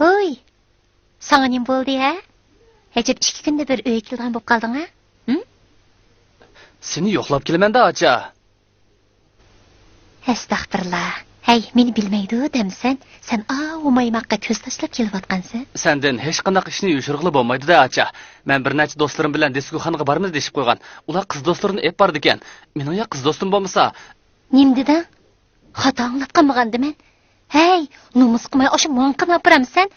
ھوي، ساڭا نېمە بولدى ھە؟ ئەجەب ئىككى كۈندە بىر ئۆيگە كېلىدىغان بولۇپ قالدىڭ ھە؟ ھىم؟ سېنى يوقلاپ كېلىمەن-دە، ئاچا. ئەستەغپىرۇللا. ھەي، مېنى بىلمەيدۇ دەمسەن؟ سەن ئاۋۇ مايماققا كۆز تاشلاپ كېلىۋاتقانسەن. سەندىن ھېچقانداق ئىشنى يوشۇرغىلى بولمايدۇ-دە، ئاچا. مەن بىر نەچچە دوستلىرىم بىلەن دىسكوخانىغا بارىمىز دېيىشىپ قويغان. ئۇلار قىز دوستلىرىنى ئېلىپ بارىدىكەن. مېنىڭ يا قىز دوستۇم بولمىسا. نېمە دېدىڭ؟ خاتا ئاڭلاپ قالمىغاندىمەن؟ ھەي، نومۇس قىلماي ئاشۇ ماڭقىنى ئاپىرامسەن؟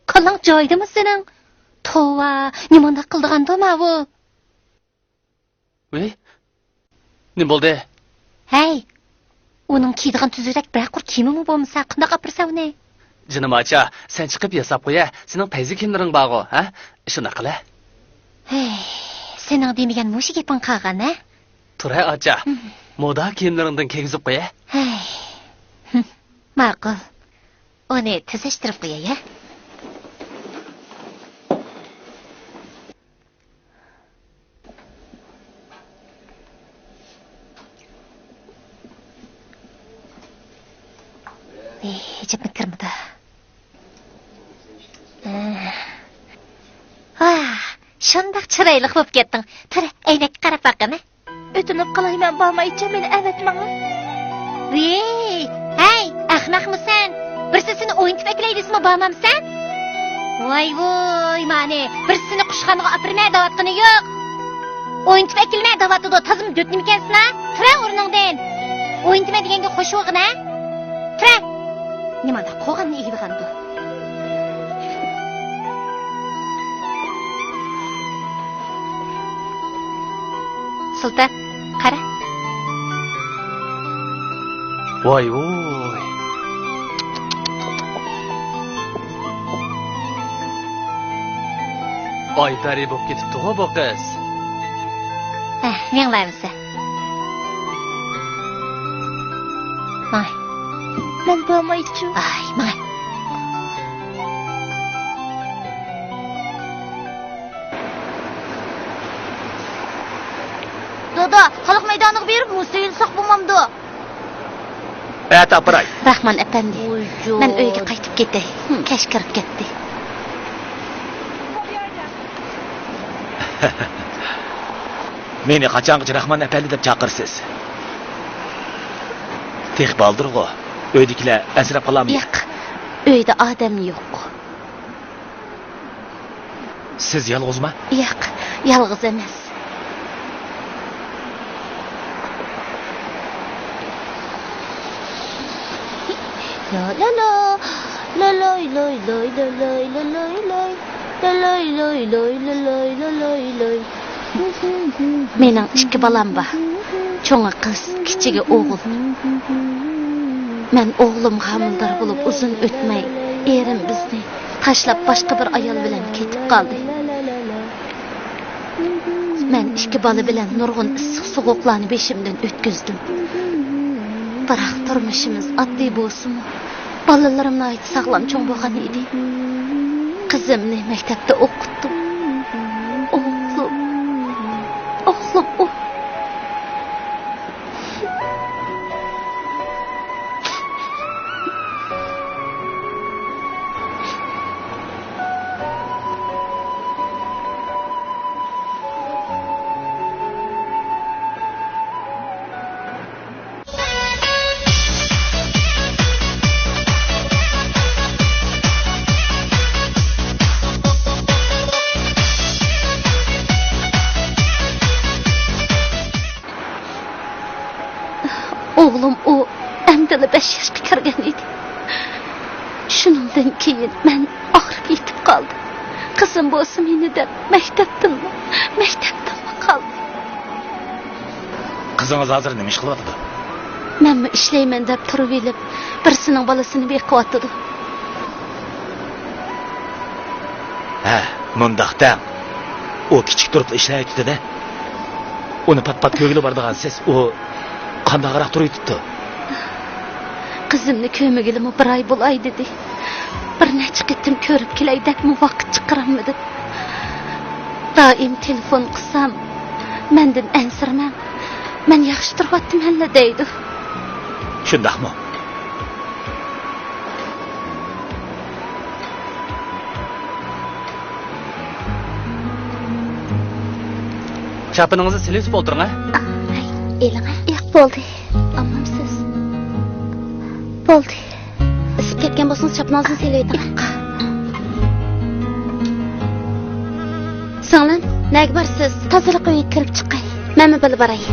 كاللاڭ جايىدىمۇ سېنىڭ؟ توۋا، نېمانداق قىلىدىغاندۇ ماۋۇ؟ ۋېي، نېمە بولدى؟ ھەي، ئۇنىڭ كىيىدىغان تۈزۈكرەك بىرەر قۇر كىيىمىمۇ بولمىسا، قانداق ئاپىرىسەن ئۇنى؟ جېنىم ئاچا، سەن چىقىپ ياساپ قويە، سېنىڭ پەيزى كىيىملىرىڭ بارغۇ، ھە؟ شۇنداق قىلە. ھەي، سېنىڭ دېمىگەن مۇشۇ گېپىڭ قالغان، ھە؟ تۇرە ئاچا، مودا كىيىملىرىڭدىن كىيگۈزۈپ قويە. ھەي، ماقۇل. ئۇنى تۈزەشتۈرۈپ قوياي، ھە؟ ئېي، جىپمۇ كىرمىدى. ۋاھ، شۇنداق چىرايلىق بولۇپ كەتتىڭ. تۇر، ئەينەككە قاراپ باققىنە. ئۆتۈنۈپ قالاي، مەن بارمايچۇ، مېنى ئەۋەتمەڭ. ۋېي، ھەي، ئەخمەقمۇ سەن؟ بىرسى سېنى ئوينىتىپ ئەكېلەي دېسىمۇ بارمامسەن؟ ۋاي ۋوي، مانى، بىرسى سېنى قۇشخانىغا ئاپىرىمەن دەۋاتقىنى يوق. ئوينىتىپ ئەكېلىمەن دەۋاتىدۇ، تازىمۇ دۆت نېمىكەنسىنا؟ تۇرە ئورنۇڭدىن. ئوينىتىمەن دېگەنگە خوش بولغىنا. تۇرە. نېمانداق قوغاننى ئېگىدىغاندۇ؟ سۇلتان، قارا. ۋاي ۋوي. ئاي پەرى بولۇپ كېتىپتىغۇ بۇ قىز. ھە، مېڭىۋەرمىسە. ماڭاي. مەن بارمايچۇ. ئاي، ماڭاي. دادا، خەلق مەيدانىغا بېرىپ مۇز تېيىلساق بولمامدۇ؟ ئەتە ئاپىراي. راخمان ئەپەندى، ۋۇجۇد. مەن ئۆيگە قايتىپ كېتەي. ھىم. كەچ كىرىپ كەتتى. مېنى قاچانغىچە راخمان ئەپەندى دەپ چاقىرىسىز؟ تېخى بالدۇرغۇ. ئۆيدىكىلەر ئەنسىرەپ قالارمۇ؟ ياق، ئۆيدە ئادەم يوق. سىز يالغۇزما؟ ياق، يالغۇز ئەمەس. لا لا لا، لا لاي لاي لاي، لا لاي لا لاي لاي، لا لاي لاي لاي، لا لاي لا لاي لاي. مېنىڭ ئىككى بالام بار. چوڭى قىز، كىچىكى ئوغۇل. مەن ئوغلۇمغا ھامىلىدار بولۇپ ئۇزۇن ئۆتمەي، ئېرىم بىزنى تاشلاپ باشقا بىر ئايال بىلەن كېتىپ قالدى. مەن ئىككى بالا بىلەن نۇرغۇن ئىسسىق سوغۇقلارنى بېشىمدىن ئۆتكۈزدۈم. بىراق تۇرمۇشىمىز ئاددىي بولسىمۇ، بالىلىرىم ناھايىتى ساغلام چوڭ بولغان ئىدى. قىزىمنى مەكتەپتە ئوقۇتتۇم. ئوغلۇم، ئوغلۇم ئۇ. ئوغلۇم ئۇ ئەمدىلا بەش ياشقا كىرگەن ئىدى. شۇنىڭدىن كېيىن مەن ئاغرىپ يېتىپ قالدىم. قىزىم بولسا مېنى دەپ مەكتەپتىنمۇ، مەكتەپتىنمۇ قالدى. قىزىڭىز ھازىر نېمە ئىش قىلىۋاتىدۇ؟ مەنمۇ ئىشلەيمەن دەپ تۇرۇۋېلىپ، بىرسىنىڭ بالىسىنى بېقىۋاتىدۇ. ھە، مۇنداق دەڭ. ئۇ كىچىك تۇرۇپلا ئىشلەۋېتىپتۇ-دە. ئۇنى پات-پات كۆرگىلى بارىدىغانسىز. ئۇ قانداقراق تۇرۇۋېتىپتۇ؟ قىزىمنى كۆرمىگىلىمۇ بىر ئاي بولاي دېدى. بىر نەچچە قېتىم كۆرۈپ كېلەي دەپمۇ ۋاقىت چىقىرالمىدىم. دائىم تېلېفون قىلسام، مەندىن ئەنسىرىمەڭ، مەن ياخشى تۇرۇۋاتىمەنلا دەيدۇ. شۇنداقمۇ؟ چاپىنىڭىزنى سېلىۋېتىپ ئولتۇرۇڭ، ھە؟ ئاي، ئېلىڭە. ياق، بولدى. ئالمامسىز؟ بولدى. ئىسسىپ كەتكەن بولسىڭىز، چاپىنىڭىزنى سېلىۋېتىڭ. ياق. سىڭلىم، نەگە بارىسىز؟ تازىلىق ئۆيىگە كىرىپ چىقاي. مەنمۇ بىللە باراي.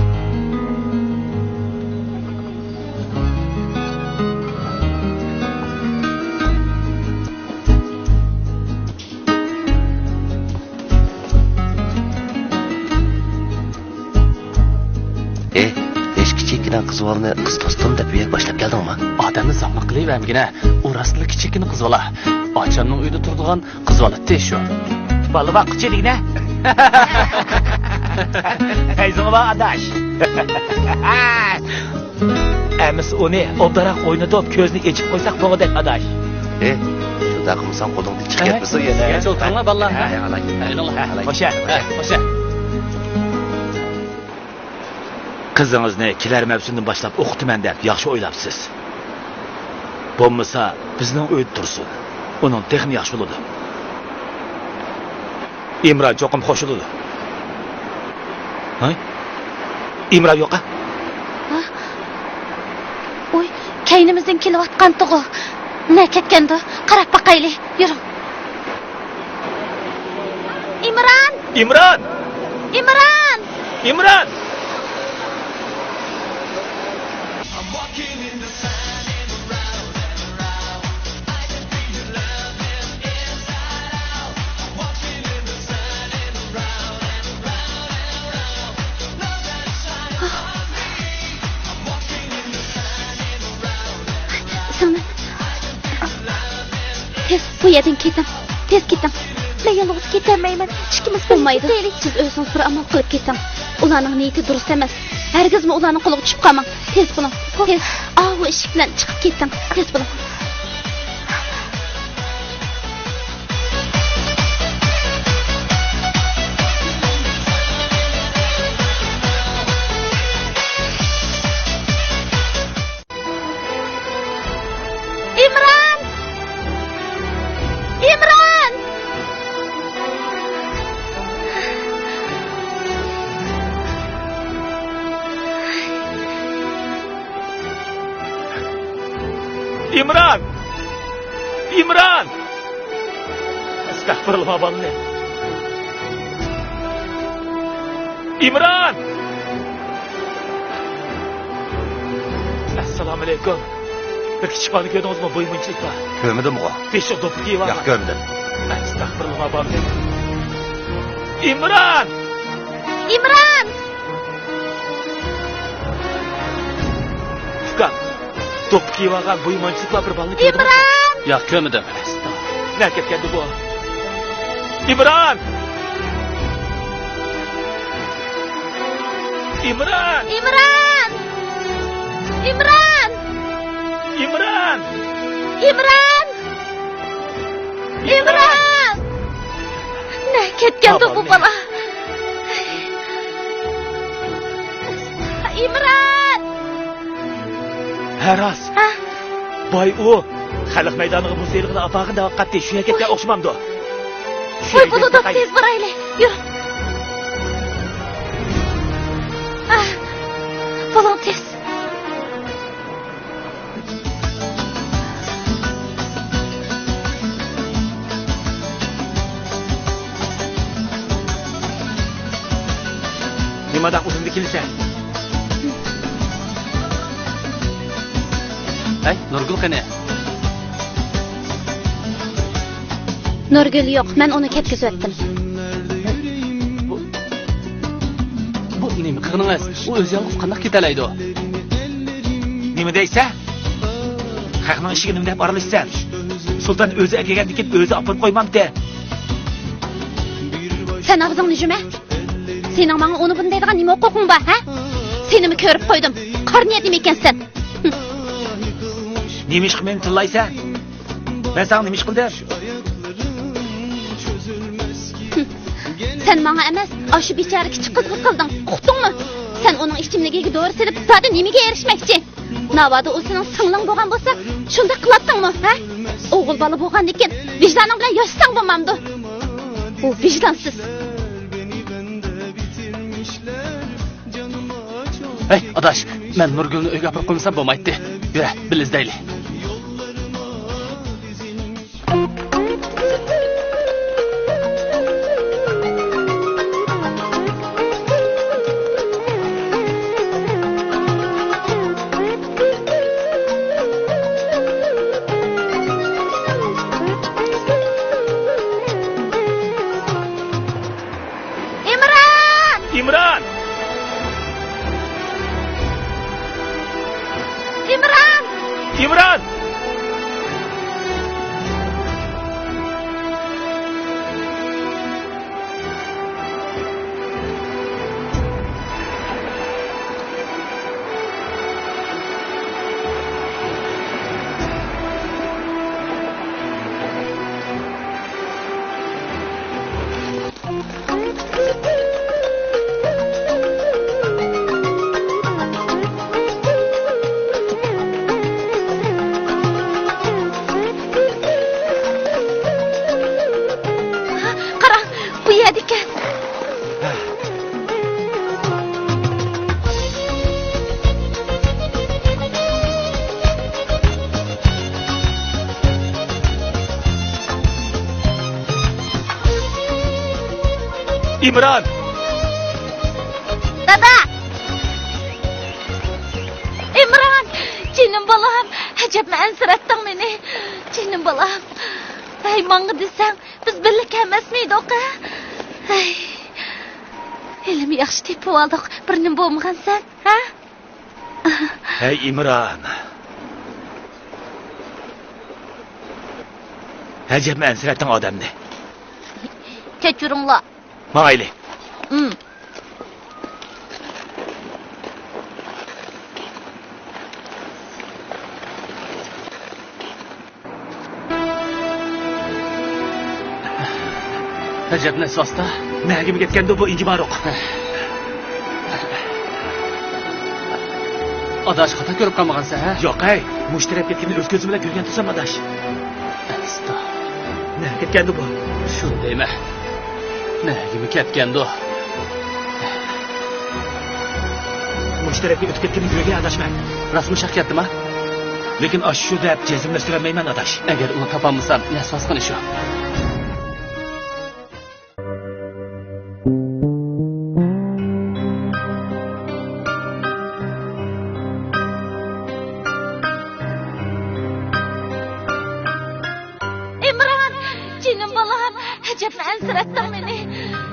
ئېھ، ھېچ كىچىككىنە قىز بالىنى قىز دوستۇم دەپ ئۆيگە باشلاپ كەلدىڭما؟ ئادەمنى زاڭلىق قىلىۋەرمىگىنە، ئۇ راستلا كىچىككىنە قىز بالا. ئاچامنىڭ ئۆيىدە تۇرىدىغان قىز بالىدى شۇ. بالا باققۇچى دېگىنە. پەيزىڭ بار ئاداش. ئەمىسە ئۇنى ئوبدانراق ئوينىتىپ، كۆزىنى ئېچىپ قويساق بولغۇدەك، ئاداش. ئى، شۇنداق قىلمىساڭ قولۇڭدىن چىقىپ كەتمىسۇن يەنە. سىزگە چولتۇرۇڭلار، بالىلار. ھە، ھە، ئالاي. ھە، ئالاي. خوشە. ھە، خوشە. قىزىڭىزنى كېلەر مەۋسۇمدىن باشلاپ ئوقۇتىمەن دەپ ياخشى ئويلاپسىز. بولمىسا، بىزنىڭ ئۆيدە تۇرسۇن. ئۇنىڭ تېخىمۇ ياخشى بولىدۇ. ئىمران چوقۇم قوشۇلىدۇ. ھاي؟ ئىمران يوقا؟ ھە؟ ئۇي، كەينىمىزدىن كېلىۋاتقانتىغۇ. نە كەتكەندۇ؟ قاراپ باقايلى. يۈرۈڭ. ئىمران! ئىمران! ئىمران! ئىمران! سىڭلىم. تېز بۇ يەردىن كېتىڭ. تېز كېتىڭ. مەن يالغۇز كېتەلمەيمەن. ئىككىمىز بىللە كېتەيلى. بولمايدۇ. سىز ئۆزىڭىز بىر ئامال قىلىپ كېتىڭ. ئۇلارنىڭ نىيىتى دۇرۇس ئەمەس. ھەرگىزمۇ ئۇلارنىڭ قولىغا چۈشۈپ قالماڭ. تېز بولۇڭ. تېز. ئاۋۇ ئىشىك بىلەن چىقىپ كېتىڭ. تېز بولۇڭ. ئىمران! ئىمران! ئىمران! ئىمران! ئەستەغپۇرۇللا، بالىنى. ئىمران! ئەسسالامۇئەلەيكۇم. بىر كىچىك بالىنى كۆردىڭىزمۇ؟ بويى مۇنچىلىك بار. كۆرمىدىمغۇ. بېشىغا دوپپا كىيىۋالغان. ياق، كۆرمىدىم. ئەستەغپۇرۇللا، بالىنى. ئىمران! ئىمران! ئۇكام، دوپپا كىيىۋالغان، بويى مانچىلىق بار بىر بالىنى كۆردۈڭىزمۇ؟ ئىمران! ياق، كۆرمىدىم. ئەستاغپۇرۇللا. نەگە كەتكەندۇ بۇ؟ ئىمران! ئىمران! ئىمران! ئىمران! ئىمران! ئىمران! ئىمران! نەگە كەتكەندۇ بۇ بالا؟ ئىمران! ھە، راست. ھە؟ باي ئۇ خەلق مەيدانىغا مۇز ئېلىغىلى ئاپارغىن دەۋاتقانتى. شۇ يەرگە كەتكەن ئوخشىمامدۇ؟ شۇ يەرگە بولىدۇ، كەتكەن. تېز بارايلى. يۈر. ئاھ، بولۇڭ تېز. نېمانداق ئۇزۇندا كېلىسەن؟ ھەي، نۇرگۈل قېنى؟ نۇرگۈل يوق، مەن ئۇنى كەتكۈزۈۋەتتىم. بۇ، بۇ نېمە قىلغىنىڭىز؟ ئۇ ئۆزى يالغۇز قانداق كېتەلەيدۇ؟ نېمە دەيسەن؟ خەقنىڭ ئىشىگە نېمە دەپ ئارىلىشىسەن؟ سۇلتان ئۆزى ئەكەلگەندىكىن ئۆزى ئاپىرىپ قويمامتى؟ سەن ئاغزىڭنى يۇم ھە! سېنىڭ ماڭا ئۇنى بۇنى دەيدىغان نېمە ھوقۇقۇڭ بار ھە؟ سېنىمۇ كۆرۈپ قويدۇم. قارا نىيەتلىم ئىكەنسەن. ھىم. نېمە ئىشقا مېنى تىللايسەن؟ مەن ساڭا نېمە ئىش قىلدىم؟ ھىم. سەن ماڭا ئەمەس، ئاشۇ بىچارە كىچىك قىزغا قىلدىڭ. ئۇقتۇڭمۇ؟ سەن ئۇنىڭ ئىچىملىكىگە دورا سېلىپ زادى نېمىگە ئېرىشمەكچى؟ ناۋادا ئۇ سېنىڭ سىڭلىڭ بولغان بولسا، شۇنداق قىلاتتىڭمۇ ھە؟ ئوغۇل بالا بولغاندىكىن ۋىجدانىڭ بىلەن ياشىساڭ بولمامدۇ؟ ئۇ ۋىجدانسىز. ھەي ئاداش، مەن نۇرگۈلنى ئۆيگە ئاپىرىپ قويمىسام بولمايتتى. يۈرە، بىللە ئىزدەيلى. ئىمران! ئىمران! ئىمران! ئىمران! ئىمران! دادا! ئىمران! جېنىم بالام! ئەجەبمۇ ئەنسىرەتتىڭ مېنى. جېنىم بالام! ھەي، ماڭا دېسەڭ، بىز بىللە كەلمەسمىدۇق، ھە؟ ھەي. ھېلىمۇ ياخشى تېپىۋالدۇق. بىر نېمە بولمىغانسەن، ھە؟ ھەي، ئىمران! ئەجەبمۇ ئەنسىرەتتىڭ ئادەمنى. كەچۈرۈڭلار. ماڭايلى. ئىم. ئەجەب نەسۋاستا. نەگىمۇ كەتكەندۇ بۇ ئىنجىمارۇق؟ ئاداش، خاتا كۆرۈپ قالمىغانسەن، ھە؟ ياق، ھەي، مۇشۇ تەرەپ كەتكىنىنى ئۆز كۆزۈم بىلەن كۆرگەن تۇرسام، ئاداش. ئەستا. نەگە كەتكەندۇ بۇ؟ شۇنى دەيمەن. نەگىمۇ كەتكەندۇ؟ مۇشۇ تەرەپكە ئۆتۈپ كەتكىنىنى كۆرگەن، ئاداش، مەن. راستمۇ شاق كەتتىما؟ لېكىن ئاشۇ دەپ جەزملەشتۈرەلمەيمەن، ئاداش. ئەگەر ئۇنى تاپالمىسام، نەسۋاسقىنى شۇ. ئىمران! جېنىم بالام! ئەجەبمۇ ئەنسىرەتتىڭ مېنى.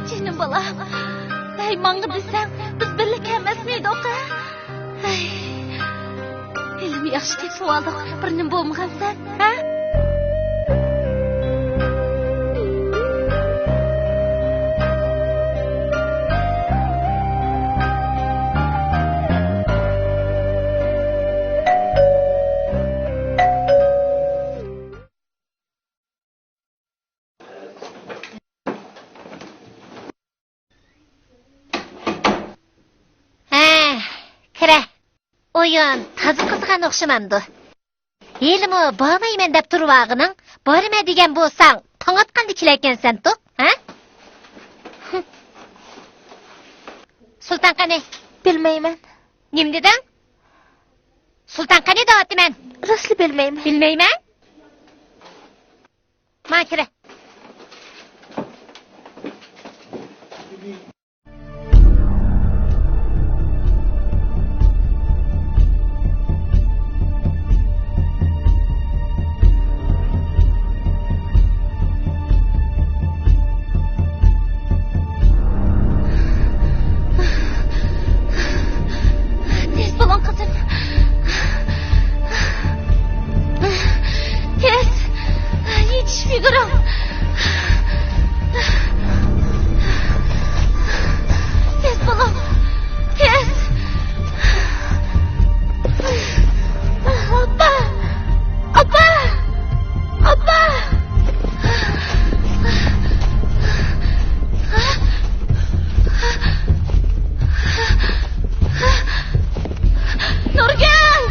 جېنىم بالام! ھەي، ماڭا دېسەڭ، بىز بىللە كەلمەسمىدۇق، ھە؟ ھەي. ھېلىمۇ ياخشى تېپىۋالدۇق. بىر نېمە بولمىغانسەن، ھە؟ ھە، كىرە. ئويۇن تازا قىزىغان ئوخشىمامدۇ؟ ھېلىمۇ بارمايمەن دەپ تۇرۇۋالغىنىڭ، بارىمەن دېگەن بولساڭ، تاڭ ئاتقاندا كېلەركەنسەنتۇ، ھە؟ سۇلتان قېنى؟ بىلمەيمەن. نېمە دېدىڭ؟ سۇلتان قېنى دەۋاتىمەن. راستلا بىلمەيمەن. بىلمەيمەن؟ ما كىرە. تېز بولۇڭ، قىزىم. تېز! يېتىشىپ يۈگۈرۈڭ! تېز بولۇڭ! تېز! ئاپا! ئاپا! ئاپا! نۇرگۈل!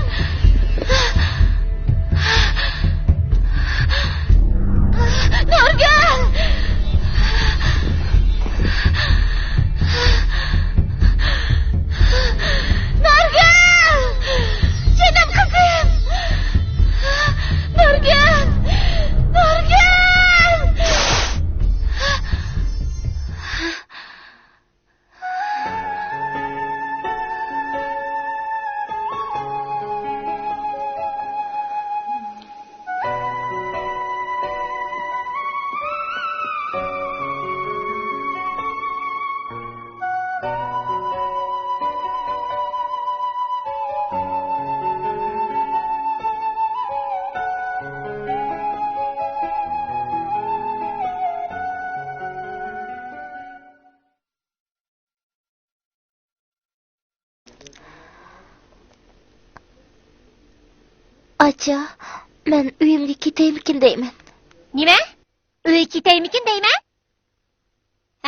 نۇرگۈل! نۇرگۈل! جېنىم قىزىم! نۇرگۈل! نۇرگۈل! ئاچا، مەن ئۆيۈمگە كېتەيمىكىن دەيمەن. نېمە؟ ئۆيگە كېتەيمىكىن دەيمەن؟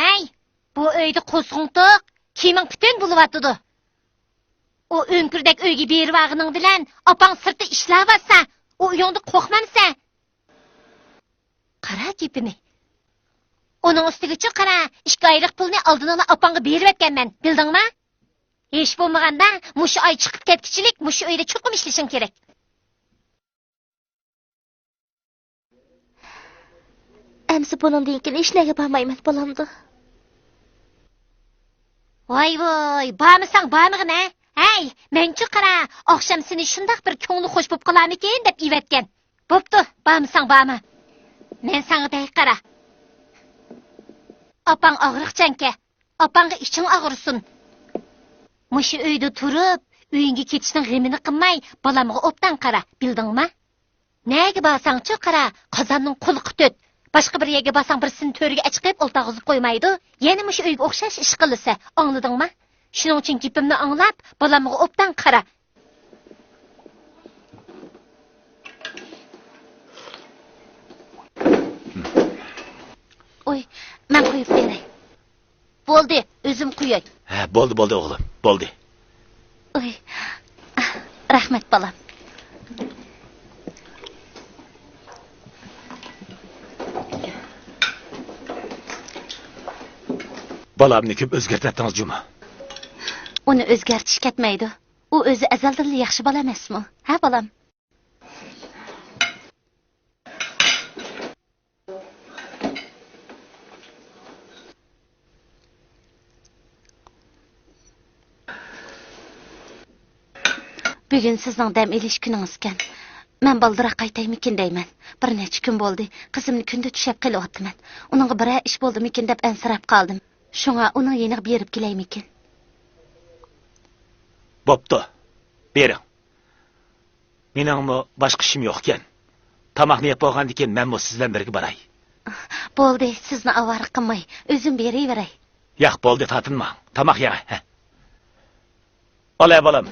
ھەي، بۇ ئۆيدە قوزغۇڭتۇق، كىيىمىڭ پۈتۈن بولۇۋاتىدۇ. ئۇ ئۆڭكۈردەك ئۆيگە بېرىۋالغىنىڭ بىلەن ئاپاڭ سىرتتا ئىشلەۋاتسا، ئۇ ئۆيۈڭدە قورقمامسەن؟ قارا گېپىنى. ئۇنىڭ ئۈستىگىچۇ قارا، ئىككى ئايلىق پۇلنى ئالدىنلا ئاپاڭغا بېرىۋەتكەنمەن، بىلدىڭما؟ ھېچ بولمىغاندا مۇشۇ ئاي چىقىپ كەتكۈچىلىك مۇشۇ ئۆيدە چوقۇم ئىشلىشىڭ كېرەك. ئەمسە بۇنىڭدىن كېيىن ھېچنەگە بارمايمەن، بولامدۇ؟ ۋاي ۋاي، بارمىساڭ بارمىغىنە. ھەي، مەنچۇ قارا، ئاخشام سېنى شۇنداق بىر كۆڭلى خوش بوپ قالارمىكىن دەپ ئېۋەتكەن. بوپتۇ، بارمىساڭ بارما. مەن ساڭا دەي قارا. ئاپاڭ ئاغرىقچانكە، ئاپاڭغا ئىچىڭ ئاغرىسۇن. مۇشۇ ئۆيدە تۇرۇپ، ئۆيۈڭگە كېتىشنىڭ غېمىنى قىلماي، بالامغا ئوبدان قارا، بىلدىڭما؟ نەگە بارساڭچۇ قارا، قازاننىڭ قۇلىقى تۆت. باشقا بىر يەرگە بارساڭ، بىرسىنى تۆرگە ئەچىقىپ ئولتۇرغۇزۇپ قويمايدۇ. يەنە مۇشۇ ئۆيگە ئوخشاش ئىش قىلىسە، ئاڭلىدىڭما؟ شۇنىڭ ئۈچۈن گېپىمنى ئاڭلاپ، بالامغا ئوبدان قارا. ئوي، مەن قويۇپ بېرەي. بولدى، ئۆزۈم قوياي. ھە، بولدى، بولدى ئوغلۇم، بولدى. ئوي، رەھمەت بالام. بالامنى كۆپ ئۆزگەرتىۋەتتىڭىز جۇمۇ. ئۇنى ئۆزگەرتىش كەتمەيدۇ. ئۇ ئۆزى ئەزەلدىنلا ياخشى بالا ئەمەسمۇ؟ ھە، بالام؟ بۈگۈن سىزنىڭ دەم ئېلىش كۈنىڭىزكەن. مەن بالدۇرراق قايتايمىكىن دەيمەن. بىر نەچچە كۈن بولدى، قىزىمنى كۈندە چۈشەپ قېلىۋاتىمەن. ئۇنىڭغا بىرەر ئىش بولدىمىكىن دەپ ئەنسىرەپ قالدىم. شۇڭا ئۇنىڭ يېنىغا بېرىپ كېلەيمىكىن؟ بوپتۇ، بېرىڭ. مېنىڭمۇ باشقا ئىشىم يوقكەن. تاماقنى يەپ بولغاندىن كېيىن مەنمۇ سىز بىلەن بىرگە باراي. بولدى، سىزنى ئاۋارە قىلماي، ئۆزۈم بېرىۋېرەي. ياق، بولدى، تارتىنماڭ. تاماق يەڭ، ھە. ئالاي، بالام.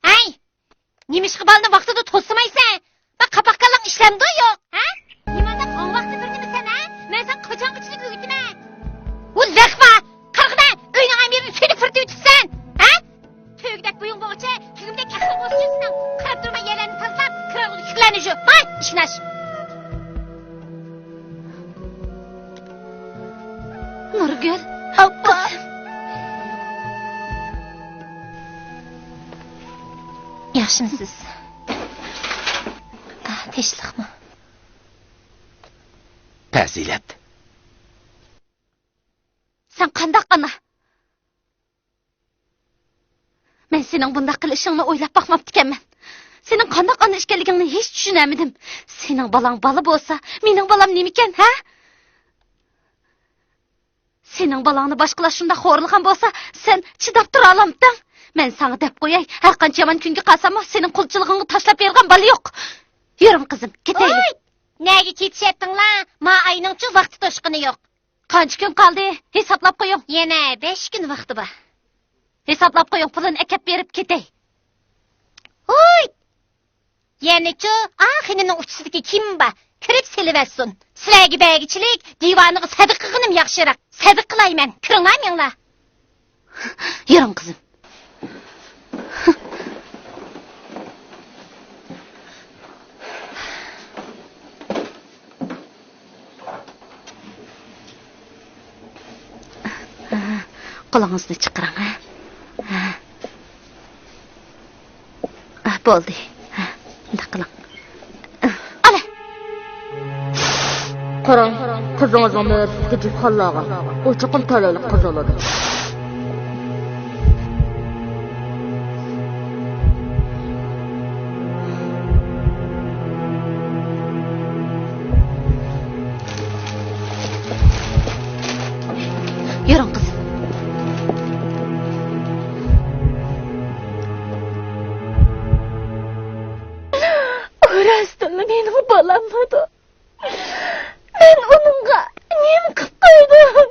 ھەي! نېمىشقا بالىنى ۋاقتىدا توسىمايسەن؟ بۇ قاپاقكاللىق ئىشلەمدۇ يوق، ھە؟ نېمانداق ھاڭ ۋاقتى بىر نېمىسەن، ھە؟ مەن ساڭا قاچانغىچىلىك ئۆگىتىمەن؟ ۋۇ لەخپە! قارىغىنە، ئۆينىڭ ئەمىرىنى سۆيدۈپ پۈرتۈۋېتىپسەن، ھە؟ تۆگىدەك بويۇڭ بولغۇچە، تۈگۈمدەك ئەقلىڭ بولسۇن سېنىڭ. قاراپ تۇرما يەرلەرنى تازىلاپ، كىرىڭ ئۇيقۇلارنى يۇ. ھاي، ئىشناش! نۇرگۈل، ئاپا. ياخشىمۇسىز؟ ئاھ، تىنچلىقمۇ؟ پەزىلەت. سەن قانداق ئانا؟ مەن سېنىڭ بۇنداق قىلىشىڭنى ئويلاپ باقماپتىكەنمەن. سېنىڭ قانداق ئانا ئىكەنلىكىڭنى ھېچ چۈشىنەلمىدىم. سېنىڭ بالاڭ بالا بولسا، مېنىڭ بالام نېمىكەن، ھە؟ سېنىڭ بالاڭنى باشقىلار شۇنداق خورلىغان بولسا، سەن چىداپ تۇرالامتىڭ؟ مەن ساڭا دەپ قوياي، ھەرقانچە يامان كۈنگە قالساممۇ، سېنىڭ قولچىلىقىڭغا تاشلاپ بېرىدىغان بالا يوق. يۈرۈڭ، قىزىم، كېتەيلى. ھوي! نەگە كېتىشەتتىڭلار؟ ما ئاينىڭچۇ ۋاقتى توشقىنى يوق. قانچە كۈن قالدى؟ ھېسابلاپ قويۇڭ. يەنە بەش كۈن ۋاقتى بار. ھېسابلاپ قويۇڭ، پۇلىنى ئەكەپ بېرىپ كېتەي. ھوي! يەنىچۇ، ئا خېنىمنىڭ ئۇچىسىدىكى كىيىمىم بار. كىرىپ سېلىۋەتسۇن. سىلەرگە بەرگۈچىلىك، دىۋانىغا سەدىقە قىلغىنىم ياخشىراق. سەدىقە قىلاي مەن. كىرىڭلار، مېڭىڭلار. يۈرۈڭ، قىزىم. قولىڭىزنى چىقىرىڭ، ھە؟ ھە. ئاھ، بولدى. ھە، مۇنداق قىلىڭ. ئالە! قاراڭ، قىزىڭىزنىڭ مۈرىسىدىكى جۇتخانلارغا. ئۇ چوقۇم تەلەيلىك قىز بولىدۇ. يۈرۈڭ، قىزىم. ئۇ راستتىنلا مېنىڭ بالاممىدۇ؟ مەن ئۇنىڭغا نېمە قىپ قويدۇم؟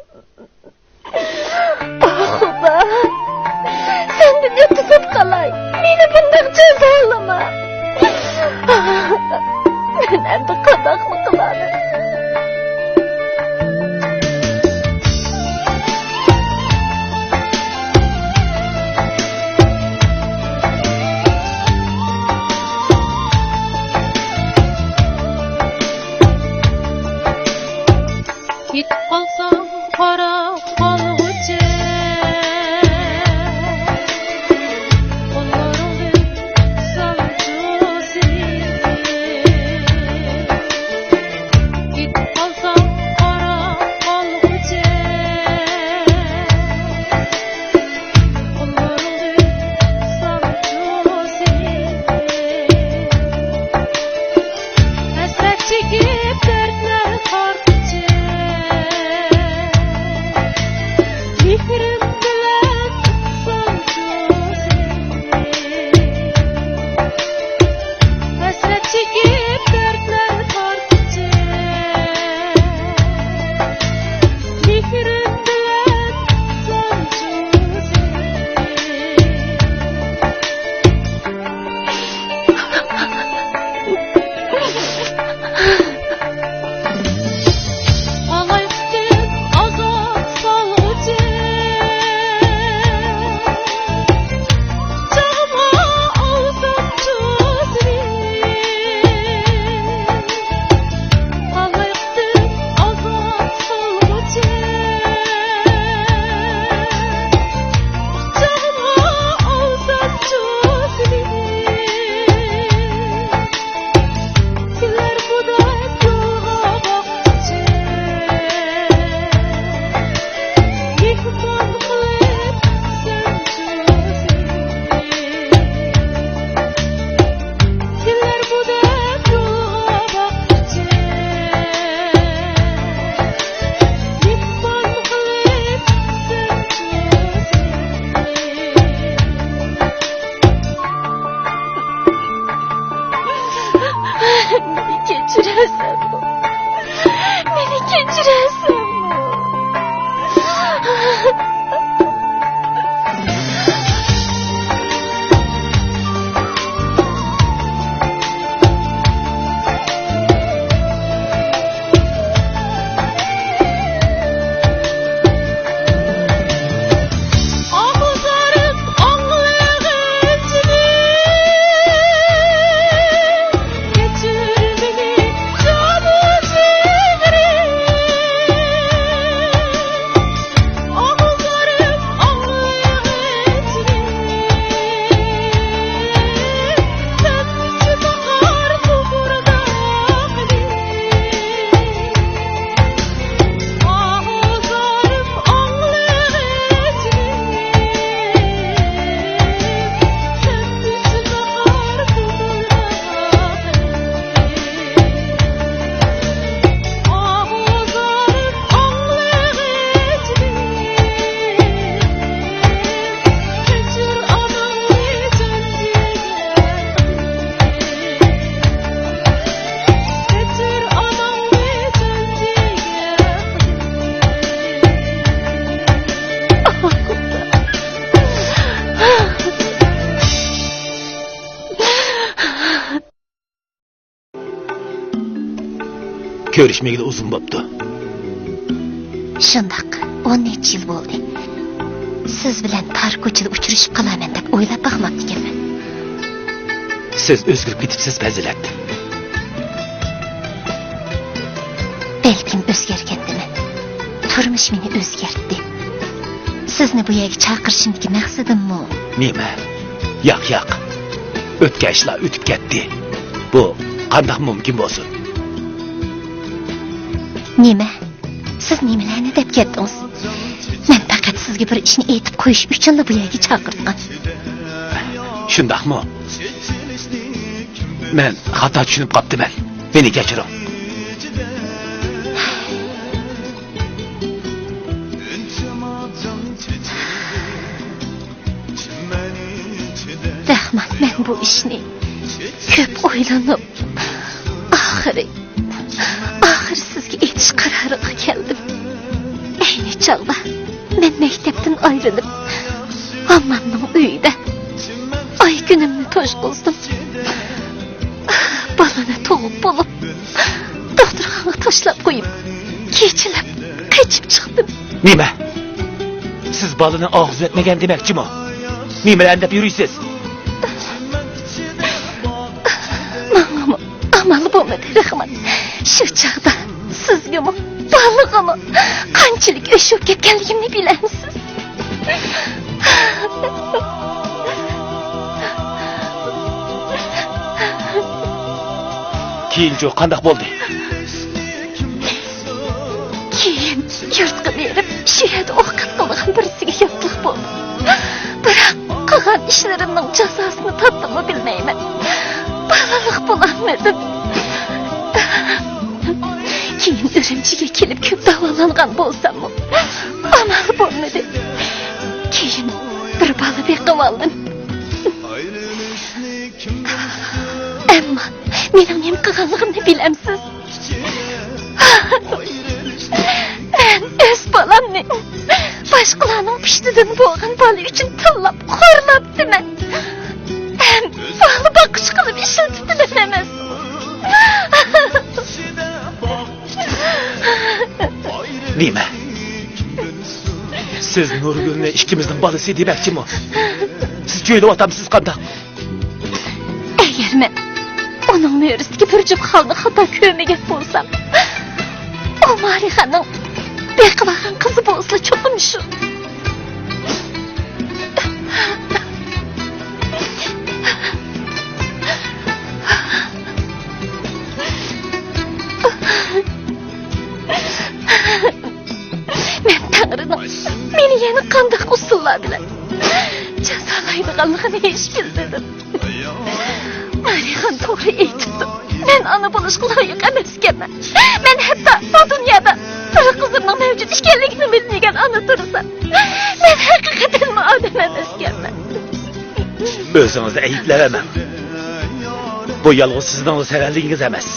ئاھ، خۇدا، سەندىن ئۆتۈنۈپ قالاي، مېنى بۇنداق جازالىما. مەن ئەمدى قانداقمۇ قىلاي؟ كېتىپ قالساڭ قاراپ قالغۇچە، قوللىرىڭدىن سالچۇ سېنى. كەچۈرەسەنمۇ؟ مېنى كەچۈرەسەنمۇ؟ كۆرۈشمىگىلى ئۇزۇن بوپتۇ. شۇنداق، ئون نەچچە يىل بولدى. سىز بىلەن تار كوچىدا ئۇچرىشىپ قالارمەن دەپ ئويلاپ باقماپتىكەنمەن. سىز ئۆزگىرىپ كېتىپسىز، پەزىلەت. بەلكىم ئۆزگەرگەندىمەن. تۇرمۇش مېنى ئۆزگەرتتى. سىزنى بۇ يەرگە چاقىرىشىمدىكى مەقسىتىممۇ. نېمە؟ ياق، ياق. ئۆتكەن ئىشلار ئۆتۈپ كەتتى. بۇ قانداق مۇمكىن بولسۇن؟ نېمە؟ سىز نېمىلەرنى دەپ كەتتىڭىز؟ مەن پەقەت سىزگە بىر ئىشنى ئېيتىپ قويۇش ئۈچۈنلا بۇ يەرگە چاقىرتقان. شۇنداقمۇ؟ مەن خاتا چۈشىنىپ قاپتىمەن. مېنى كەچۈرۈڭ. رەھمان، مەن بۇ ئىشنى كۆپ ئويلىنىپ، ئاخىرى، ئاخىرى سىزگە ئېيتىش قارارىغا كەلدىم. ئەينى چاغدا مەن مەكتەپتىن ئايرىلىپ، ھاممامنىڭ ئۆيىدە ئاي كۈنۈمنى توشقۇزدۇم. بالىنى تۇغۇپ بولۇپ، دوختۇرخانىغا تاشلاپ قويۇپ، كېچىلەپ قېچىپ چىقتىم. نېمە؟ سىز بالىنى ئاغزىۋەتمىگەن دېمەكچىمۇ؟ نېمىلەرنى دەپ يۈرىسىز؟ ماڭىمۇ ئامال بولمىدى، رەھمان. شۇ چاغدا سىزگىمۇ، بالىغىمۇ قانچىلىك ئۆچ بولۇپ كەتكەنلىكىمنى بىلەمسىز؟ كېيىنچۇ قانداق بولدى؟ كېيىن يۇرتقا بېرىپ، شۇ يەردە ئوقۇپ قالغان بىرسىگە ياتلىق بولدۇم. بىراق، قىلغان ئىشلىرىمنىڭ جازاسىنى تارتتىممۇ بىلمەيمەن. بالىلىق بولالمىدىم. كېيىن ئۈرۈمچىگە كېلىپ كۆپ داۋالانغان بولساممۇ، ئامال بولمىدى. كېيىن بىر بالا بېقىۋالدىم. ئەمما مېنىڭ نېمە قىلغانلىقىمنى بىلەمسىز؟ مەن ئۆز بالامنى باشقىلارنىڭ پۇشتىدىن بولغان بالا ئۈچۈن تاللاپ، خورلاپتىمەن. ھەم بالا باققۇچى قىلىپ ئىشلىتىپتىمەن ئەمەسمۇ؟ نېمە؟ سىز نۇرگۈلنى ئىككىمىزنىڭ بالىسى دېمەكچىمۇ؟ سىز جۆيلۈۋاتامسىز قانداق؟ ئەگەر مەن ئۇنىڭ مۈرىسىدىكى بىر جۈپ خالنى خاتا كۆرمىگەن بولسام، ئۇ مارىخاننىڭ بېقىۋالغان قىزى بولسىلا چوقۇم شۇ. مەن تەڭرىنىڭ مېنى يەنە قانداق ئۇسۇللار بىلەن جازالايدىغانلىقىنى ھېچ بىلمىدىم. مارىخان توغرا ئېيتىپتۇ. مەن ئانا بولۇشقا لايىق ئەمەسكەنمەن. مەن ھەتتا بۇ دۇنيادا بىر قىزىمنىڭ مەۋجۇت ئىكەنلىكىنىمۇ بىلمىگەن ئانا تۇرسام، مەن ھەقىقەتەنمۇ ئادەم ئەمەسكەنمەن. ئۆزىڭىزنى ئەيىبلەۋەرمەڭ. بۇ يالغۇز سىزنىڭلا سەۋەنلىكىڭىز ئەمەس.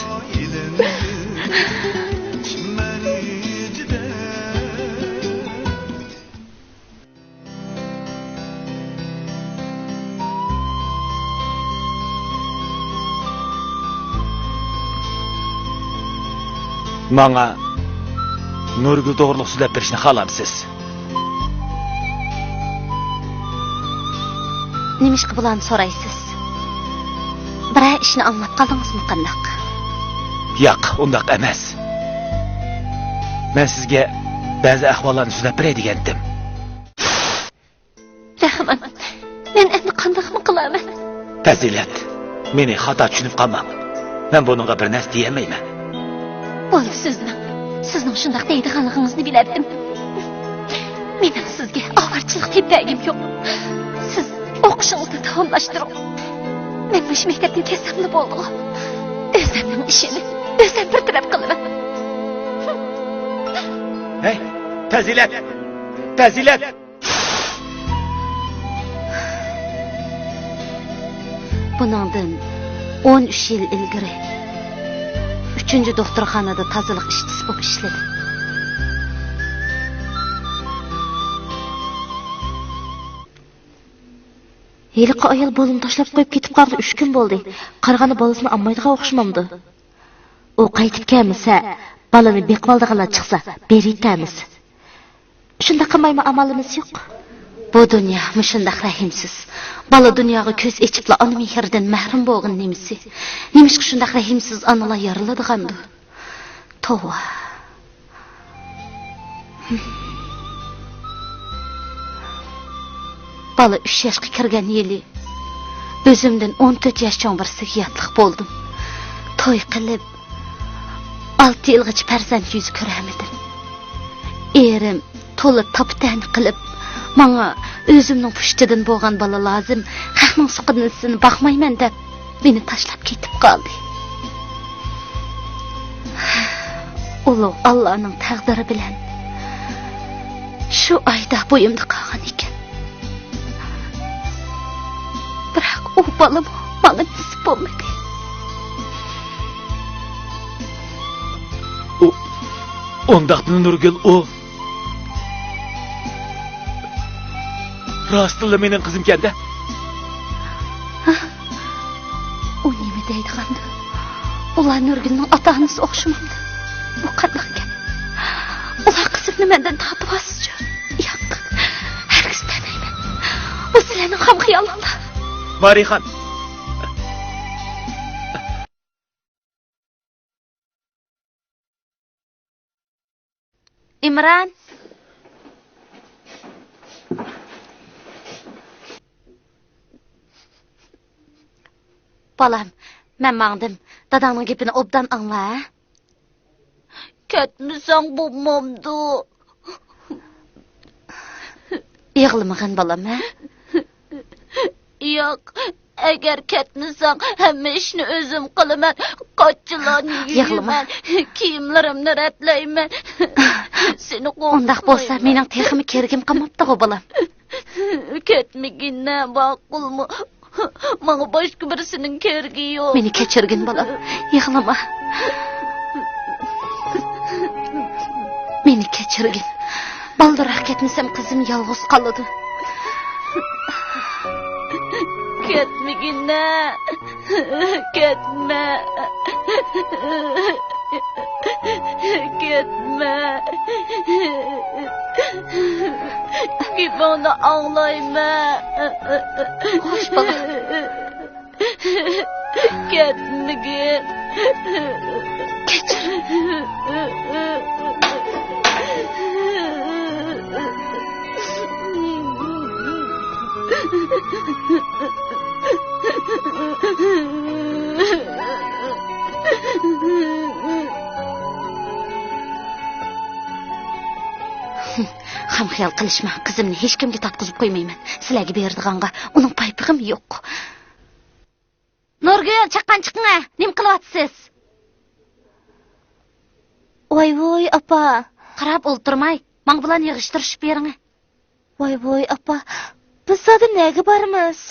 ماڭا نۇرگۈل توغرۇلۇق سۆزلەپ بېرىشنى خالامسىز؟ نېمىشقا بۇلارنى سورايسىز؟ بىرەر ئىشنى ئاڭلاپ قالدىڭىزمۇ قانداق؟ ياق، ئۇنداق ئەمەس. مەن سىزگە بەزى ئەھۋاللارنى سۆزلەپ بېرەي دېگەنتىم. رەھمان، مەن ئەمدى قانداقمۇ قىلارمەن؟ پەزىلەت، مېنى خاتا چۈشىنىپ قالماڭ. مەن بۇنىڭغا بىر نەرسە دېيەلمەيمەن. بولدى، سۆزلىمەڭ. سىزنىڭ شۇنداق دەيدىغانلىقىڭىزنى بىلەتتىم. مېنىڭ سىزگە ئاۋارىچىلىق تېپىپ بەرگۈم يوق. سىز ئوقۇشىڭىزنى داۋاملاشتۇرۇڭ. مەن مۇشۇ مەكتەپتىن كەتسەملا بولدىغۇ. ئۆزۈمنىڭ ئىشىنى ئۆزۈم بىر تەرەپ قىلىمەن. ھەي، پەزىلەت! پەزىلەت! بۇنىڭدىن ئون ئۈچ يىل ئىلگىرى ئۈچىنچى دوختۇرخانىدا تازىلىق ئىشچىسى بولۇپ ئىشلىدىم. ھېلىقى ئايال بالىنى تاشلاپ قويۇپ كېتىپ قالغىلى ئۈچ كۈن بولدى. قارىغاندا بالىسىنى ئالمايدىغان ئوخشىمامدۇ؟ ئۇ قايتىپ كەلمىسە، بالىنى بېقىۋالىدىغانلار چىقسا، بېرىۋېتەرمىز. شۇنداق قىلمايمۇ ئامالىمىز يوق. بۇ دۇنيا مۇشۇنداق رەھىمسىز. بالا دۇنياغا كۆز ئېچىپلا ئانا مېھرىدىن مەھرۇم بولغىنى نېمىسى؟ نېمىشقا شۇنداق رەھىمسىز ئانىلار يارىلىدىغاندۇ؟ توۋا. بالا ئۈچ ياشقا كىرگەن يىلى ئۆزۈمدىن ئون تۆت ياش چوڭ بىرسىگە ياتلىق بولدۇم. توي قىلىپ، ئالتە يىلغىچە پەرزەنت يۈزى كۆرەلمىدىم. ئېرىم تولا تاپا-تەنە قىلىپ، ماڭا ئۆزۈمنىڭ پۇشتىدىن بولغان بالا لازىم، خەقنىڭ سۇقىدىن ئىسسىنى باقمايمەن دەپ، مېنى تاشلاپ كېتىپ قالدى. ئۇلۇغ ئاللانىڭ تەقدىرى بىلەن شۇ ئايدا بويۇمدا قالغان ئىكەن. بىراق ئۇ بالىمۇ ماڭا نېسىپ بولمىدى. ئۇ، ئۇنداقتا نۇرگۈل، ئۇ راستتىنلا مېنىڭ قىزىمكەن-دە. ئۇ نېمە دەيدىغاندۇ؟ ئۇلار نۇرگۈلنىڭ ئاتا-ئانىسى ئوخشىمامدۇ؟ بۇ قانداق گەپ؟ ئۇلار قىزىمنى مەندىن تارتىۋالسىچۇ؟ ياق، ھەرگىز دېمەيمەن. بۇ سىلەرنىڭ خام خىيالىڭلار. مارىخان! ئىمران! بالام، مەن ماڭدىم. داداڭنىڭ گېپىنى ئوبدان ئاڭلا، ھە؟ كەتمىسەڭ بولمامدۇ؟ يىغلىمىغىن، بالام، ھە؟ ياق، ئەگەر كەتمىسەڭ، ھەممە ئىشنى ئۆزۈم قىلىمەن. قاچىلارنى يۇيىمەن، كىيىملىرىمنى رەتلەيمەن. سېنى قورقۇتمايمەن. ئۇنداق بولسا، مېنىڭ تېخىمۇ كىرگۈم قالماپتىغۇ، بالام. كەتمىگىنە، ماقۇلمۇ؟ ماڭا باشقا بىرسىنىڭ كېرىكى يوق. مېنى كەچۈرگىن، بالام. يىغلىما. مېنى كەچۈرگىن. بالدۇرراق كەتمىسەم، قىزىم يالغۇز قالىدۇ. كەتمىگىنە. كەتمە. كەتمە. گېپىڭنى ئاڭلايمەن. خوش، بالام. كەتمىگىن. كەچۈر. خام خىيال قىلىشما، قىزىمنى ھېچكىمگە تارتقۇزۇپ قويمايمەن. سىلەرگە بېرىدىغانغا ئۇنىڭ پايپىقىمۇ يوق. نۇرگۈل، چاققان چىقىڭە، نېمە قىلىۋاتىسىز؟ ۋاي ۋۇي، ئاپا. قاراپ ئولتۇرماي، ماڭا بۇلارنى يىغىشتۇرۇشۇپ بېرىڭە. ۋاي ۋۇي، ئاپا، بىز زادى نەگە بارىمىز؟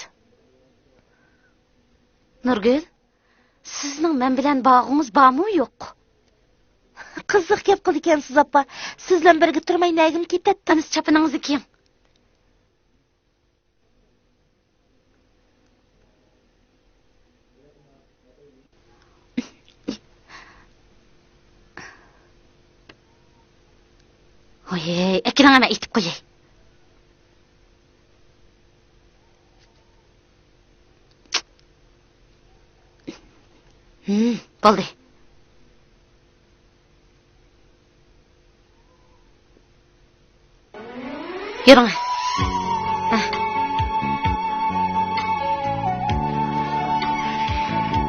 نۇرگۈل، سىزنىڭ مەن بىلەن باغىڭىز بارمۇ يوق؟ قىزىق گەپ قىلىدىكەنسىز، ئاپا. سىز بىلەن بىرگە تۇرماي نەگىمۇ كېتەتتىم. ئەمىسە چاپىنىڭىزنى كىيىڭ. ھەي، ئەكېلىڭە، مەن ئېتىپ قوياي. ھىم، بولدى. يۈرۈڭ. ھە.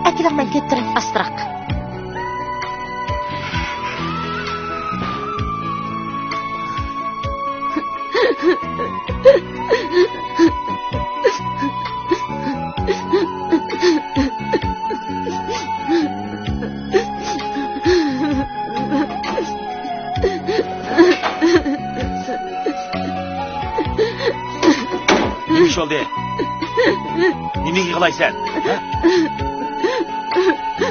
ئەكېلىڭ، مەن كۆتۈرەي. ئاستىراق. نېمە ئىش بولدى؟ نېمىگە يىغلايسەن؟ ھە؟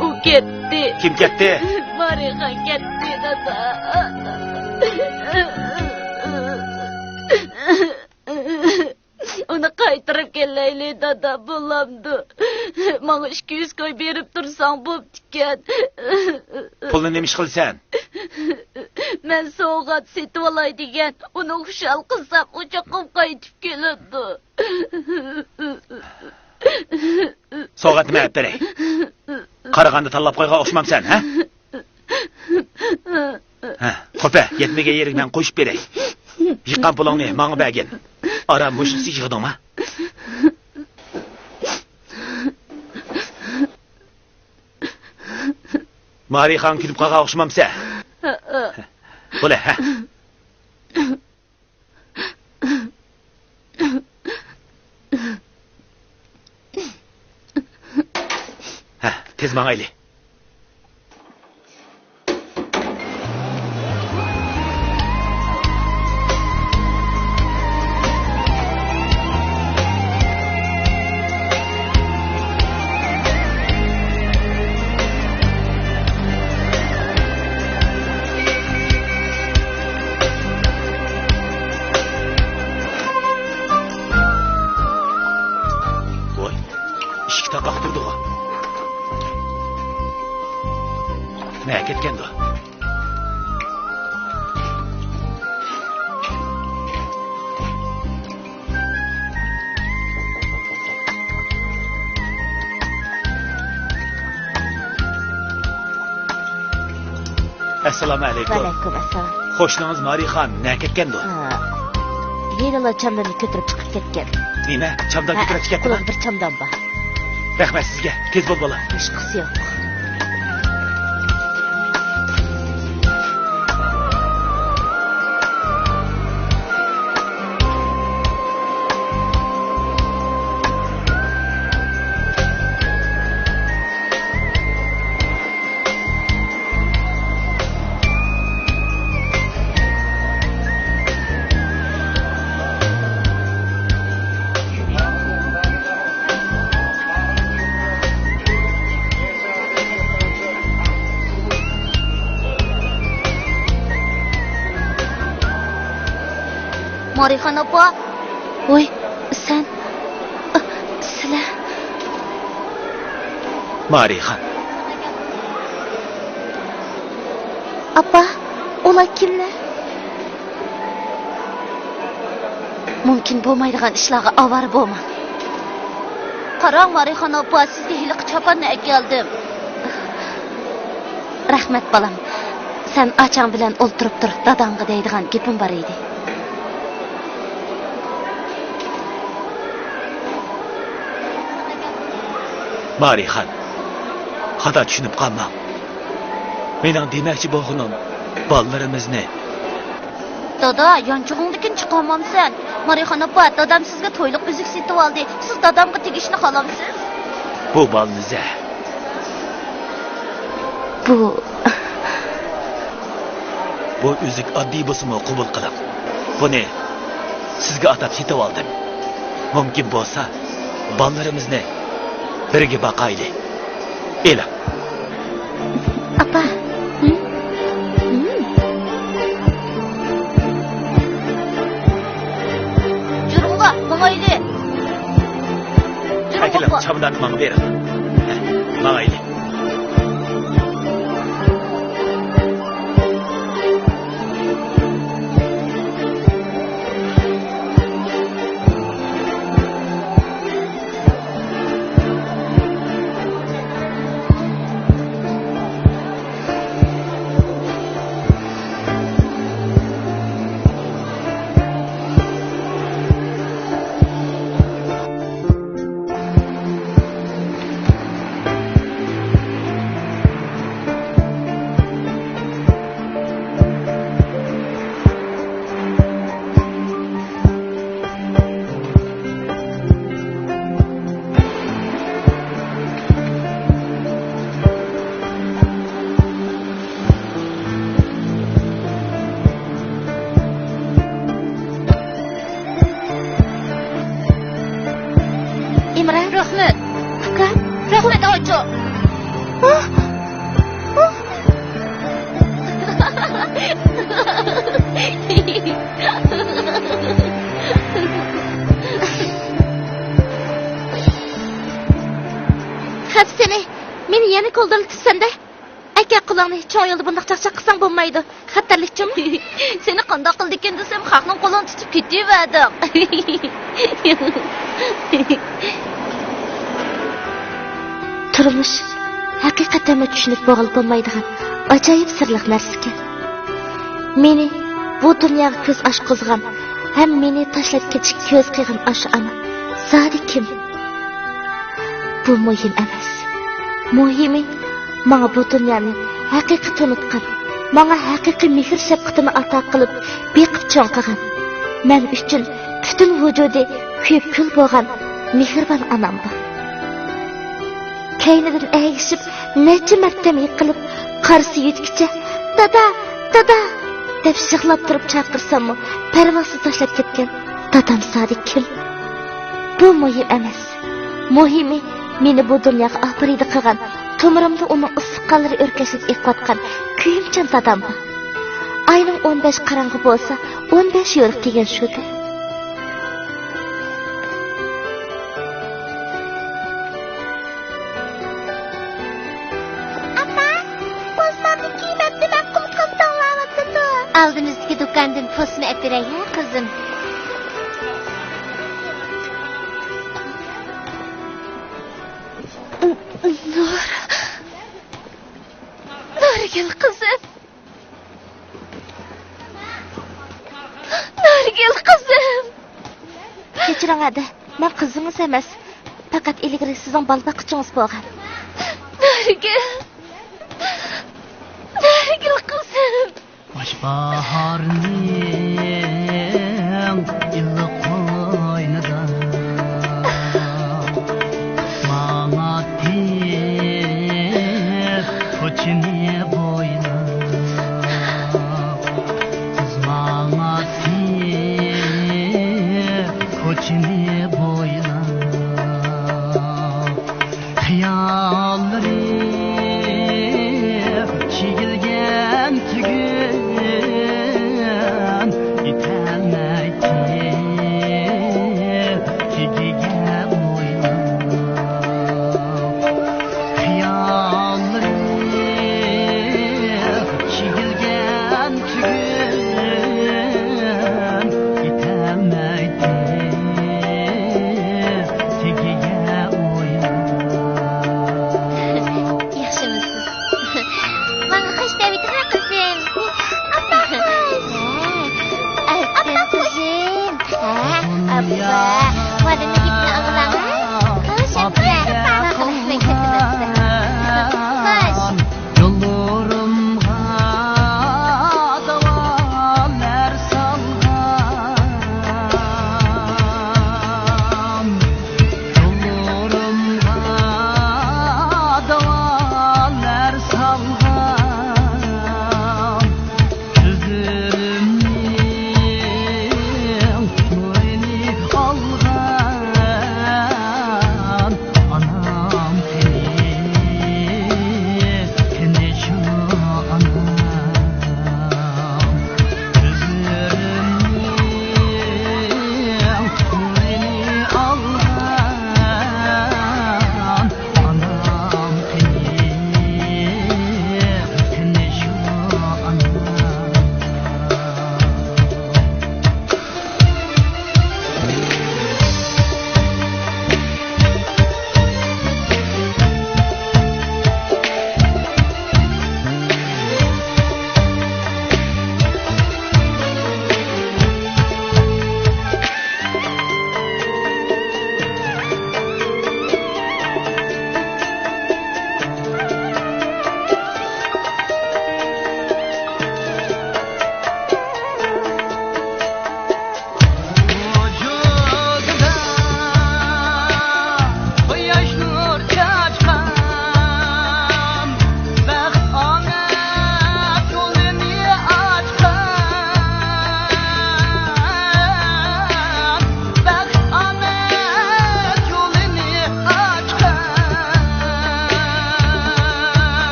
ئۇ كەتتى. كىم كەتتى؟ مارىخان كەتتى، دادا. ئۇنى قايتۇرۇپ كېلەيلى، دادا، بولامدۇ؟ ماڭا ئىككى يۈز كوي بېرىپ تۇرساڭ بوپتىكەن. پۇلنى نېمە ئىش قىلىسەن؟ مەن سوۋغات سېتىۋالاي دېگەن. ئۇنى خۇشال قىلسام، ئۇ چوقۇم قايتىپ كېلىدۇ. سوۋغاتنى مەن ئەپ بېرەي. قارىغاندا تاللاپ قويغان ئوخشىمامسەن، ھە؟ ھە، قوپە، يەتمىگەن يېرىگە مەن قوشۇپ بېرەي. يىغقان پۇلۇڭنى ماڭا بەرگىن. ئاران مۇشۇ يىغدىڭما؟ مارىخان كۈلۈپ قالغان ئوخشىمامسەن؟ بولە، ھە. ھە، تېز ماڭايلى. ۋاي، ئىشىك تاقاق تۇردىغۇ. نەگە كەتكەندۇ؟ ئەسسالامۇ ئەلەيكۇم. ۋەئەلەيكۇم ئەسسالام. قوشنىڭىز مارىخان نەگە كەتكەندۇ؟ ھا، ھېلىلا چامدامنى كۆتۈرۈپ چىقىپ كەتكەن. نېمە؟ چامدام ھە، كۆتۈرۈپ چىقىپ كەتتىما؟ قولىدا بىر چامدام بار. رەھمەت سىزگە. تېز بول، بالام. ھېچقىسى يوق. مارىخان ئاپا! ۋوي، سەن، سىلەر. مارىخان. ئاپا، ئۇلار كىملەر؟ مۇمكىن بولمايدىغان ئىشلارغا ئاۋارە بولماڭ. قاراڭ، مارىخان ئاپا، سىزگە ھېلىقى چاپاننى ئەكەلدىم. رەھمەت، بالام. سەن ئاچاڭ بىلەن ئولتۇرۇپ تۇر، داداڭغا دەيدىغان گېپىم بار ئىدى. مارىخان، خاتا چۈشىنىپ قالماڭ. مېنىڭ دېمەكچى بولغىنىم، بالىلىرىمىزنى. دادا، يانچۇقۇڭدىكىنى چىقارمامسەن؟ مارىخان ئاپا، دادام سىزگە تويلۇق ئۈزۈك سېتىۋالدى. سىز دادامغا تېگىشنى خالامسىز؟ بۇ بالىنى زە. بۇ. بۇ ئۈزۈك ئاددىي بولسىمۇ قوبۇل قىلىڭ. بۇنى سىزگە ئاتاپ سېتىۋالدىم. مۇمكىن بولسا، بالىلىرىمىزنى بىرگە باقايلى. ئېلىڭ. ئاپا. ھىم؟ ھىم؟ يۈرۈڭلار، ماڭايلى. يۈرۈڭ، ئەكېلىڭ، ئاپا. چامدامنى ماڭا بېرىڭ. ھە، ماڭايلى. قولدىن تۇتسەمدە. ئەكە، قولۇڭنى چوڭ يولدا بۇنداق چاقچاق قىلساڭ بولمايدۇ. خەتەرلىك جۇمۇ. سېنى قانداق قىلىدىكىن دېسەم، خەقنىڭ قولىنى تۇتۇپ كېتىۋەردىڭ. تۇرمۇش ھەقىقەتەنمۇ چۈشىنىپ بولغىلى بولمايدىغان ئاجايىپ سىرلىق نەرسىكەن. مېنى بۇ دۇنياغا كۆز ئاچقۇزغان ھەم مېنى تاشلاپ كېتىشكە كۆز قىيغان ئاشۇ ئانا زادى كىم؟ بۇ مۇھىم ئەمەس. مۇھىمى، ماڭا بۇ دۇنيانى ھەقىقىي تونۇتقان، ماڭا ھەقىقىي مېھىر-شەپقىتىنى ئاتا قىلىپ، بېقىپ چوڭ قىلغان، مەن ئۈچۈن پۈتۈن ۋۇجۇدى كۆيۈپ كۈل بولغان مېھرىبان ئانام بار. كەينىدىن ئەگىشىپ، نەچچە مەرتەم يىقىلىپ، قارىسى يۆتكىچە، «دادا! دادا!» دەپ يىغلاپ تۇرۇپ چاقىرساممۇ، پەرۋاسىز تاشلاپ كەتكەن دادام زادى كىم؟ بۇ مۇھىم ئەمەس. مۇھىمى، مېنى بۇ دۇنياغا ئاپىرىدە قىلغان، تومۇرۇمدا ئۇنىڭ ئىسسىق قانلىرى ئۆركەشلەپ ئېقىۋاتقان كۆيۈمچان دادام بار. ئاينىڭ ئون بەش قاراڭغۇ بولسا، ئون بەش يورۇق دېگەن شۇ-دە. ئاپا، پوسمامنى كىيمەپتىمەن، قۇمۇقۇم توڭلاۋاتىدۇ. ئالدىمىزدىكى دۇكاندىن پوسما ئەپىرەي ھە، قىزىم. نۇر. نۇرگۈل قىزىم. نۇرگۈل قىزىم. كەچۈرۈڭ ھەدە، مەن قىزىڭىز ئەمەس. پەقەت ئىلگىرى سىزنىڭ بالا باققۇچىڭىز بولغان. نۇرگۈل. نۇرگۈل قىزىم. باش باھارنىڭ ئىللىق قوينىدا ماڭاتتى كوچىنى بويلاپ، قىز ماڭاتتى كوچىنى بويلاپ. خىياللىرى چىگىلگەن تۈگۈن يېتەلمەيتتى تېگىگە بويلاپ. خىياللىرى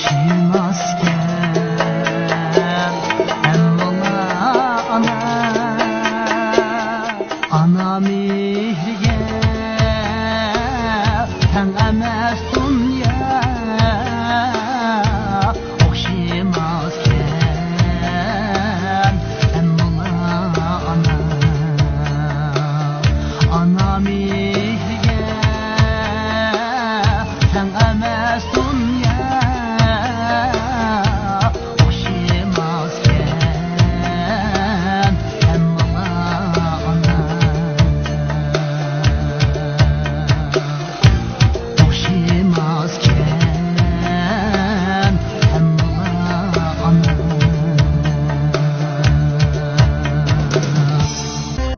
شىماسكە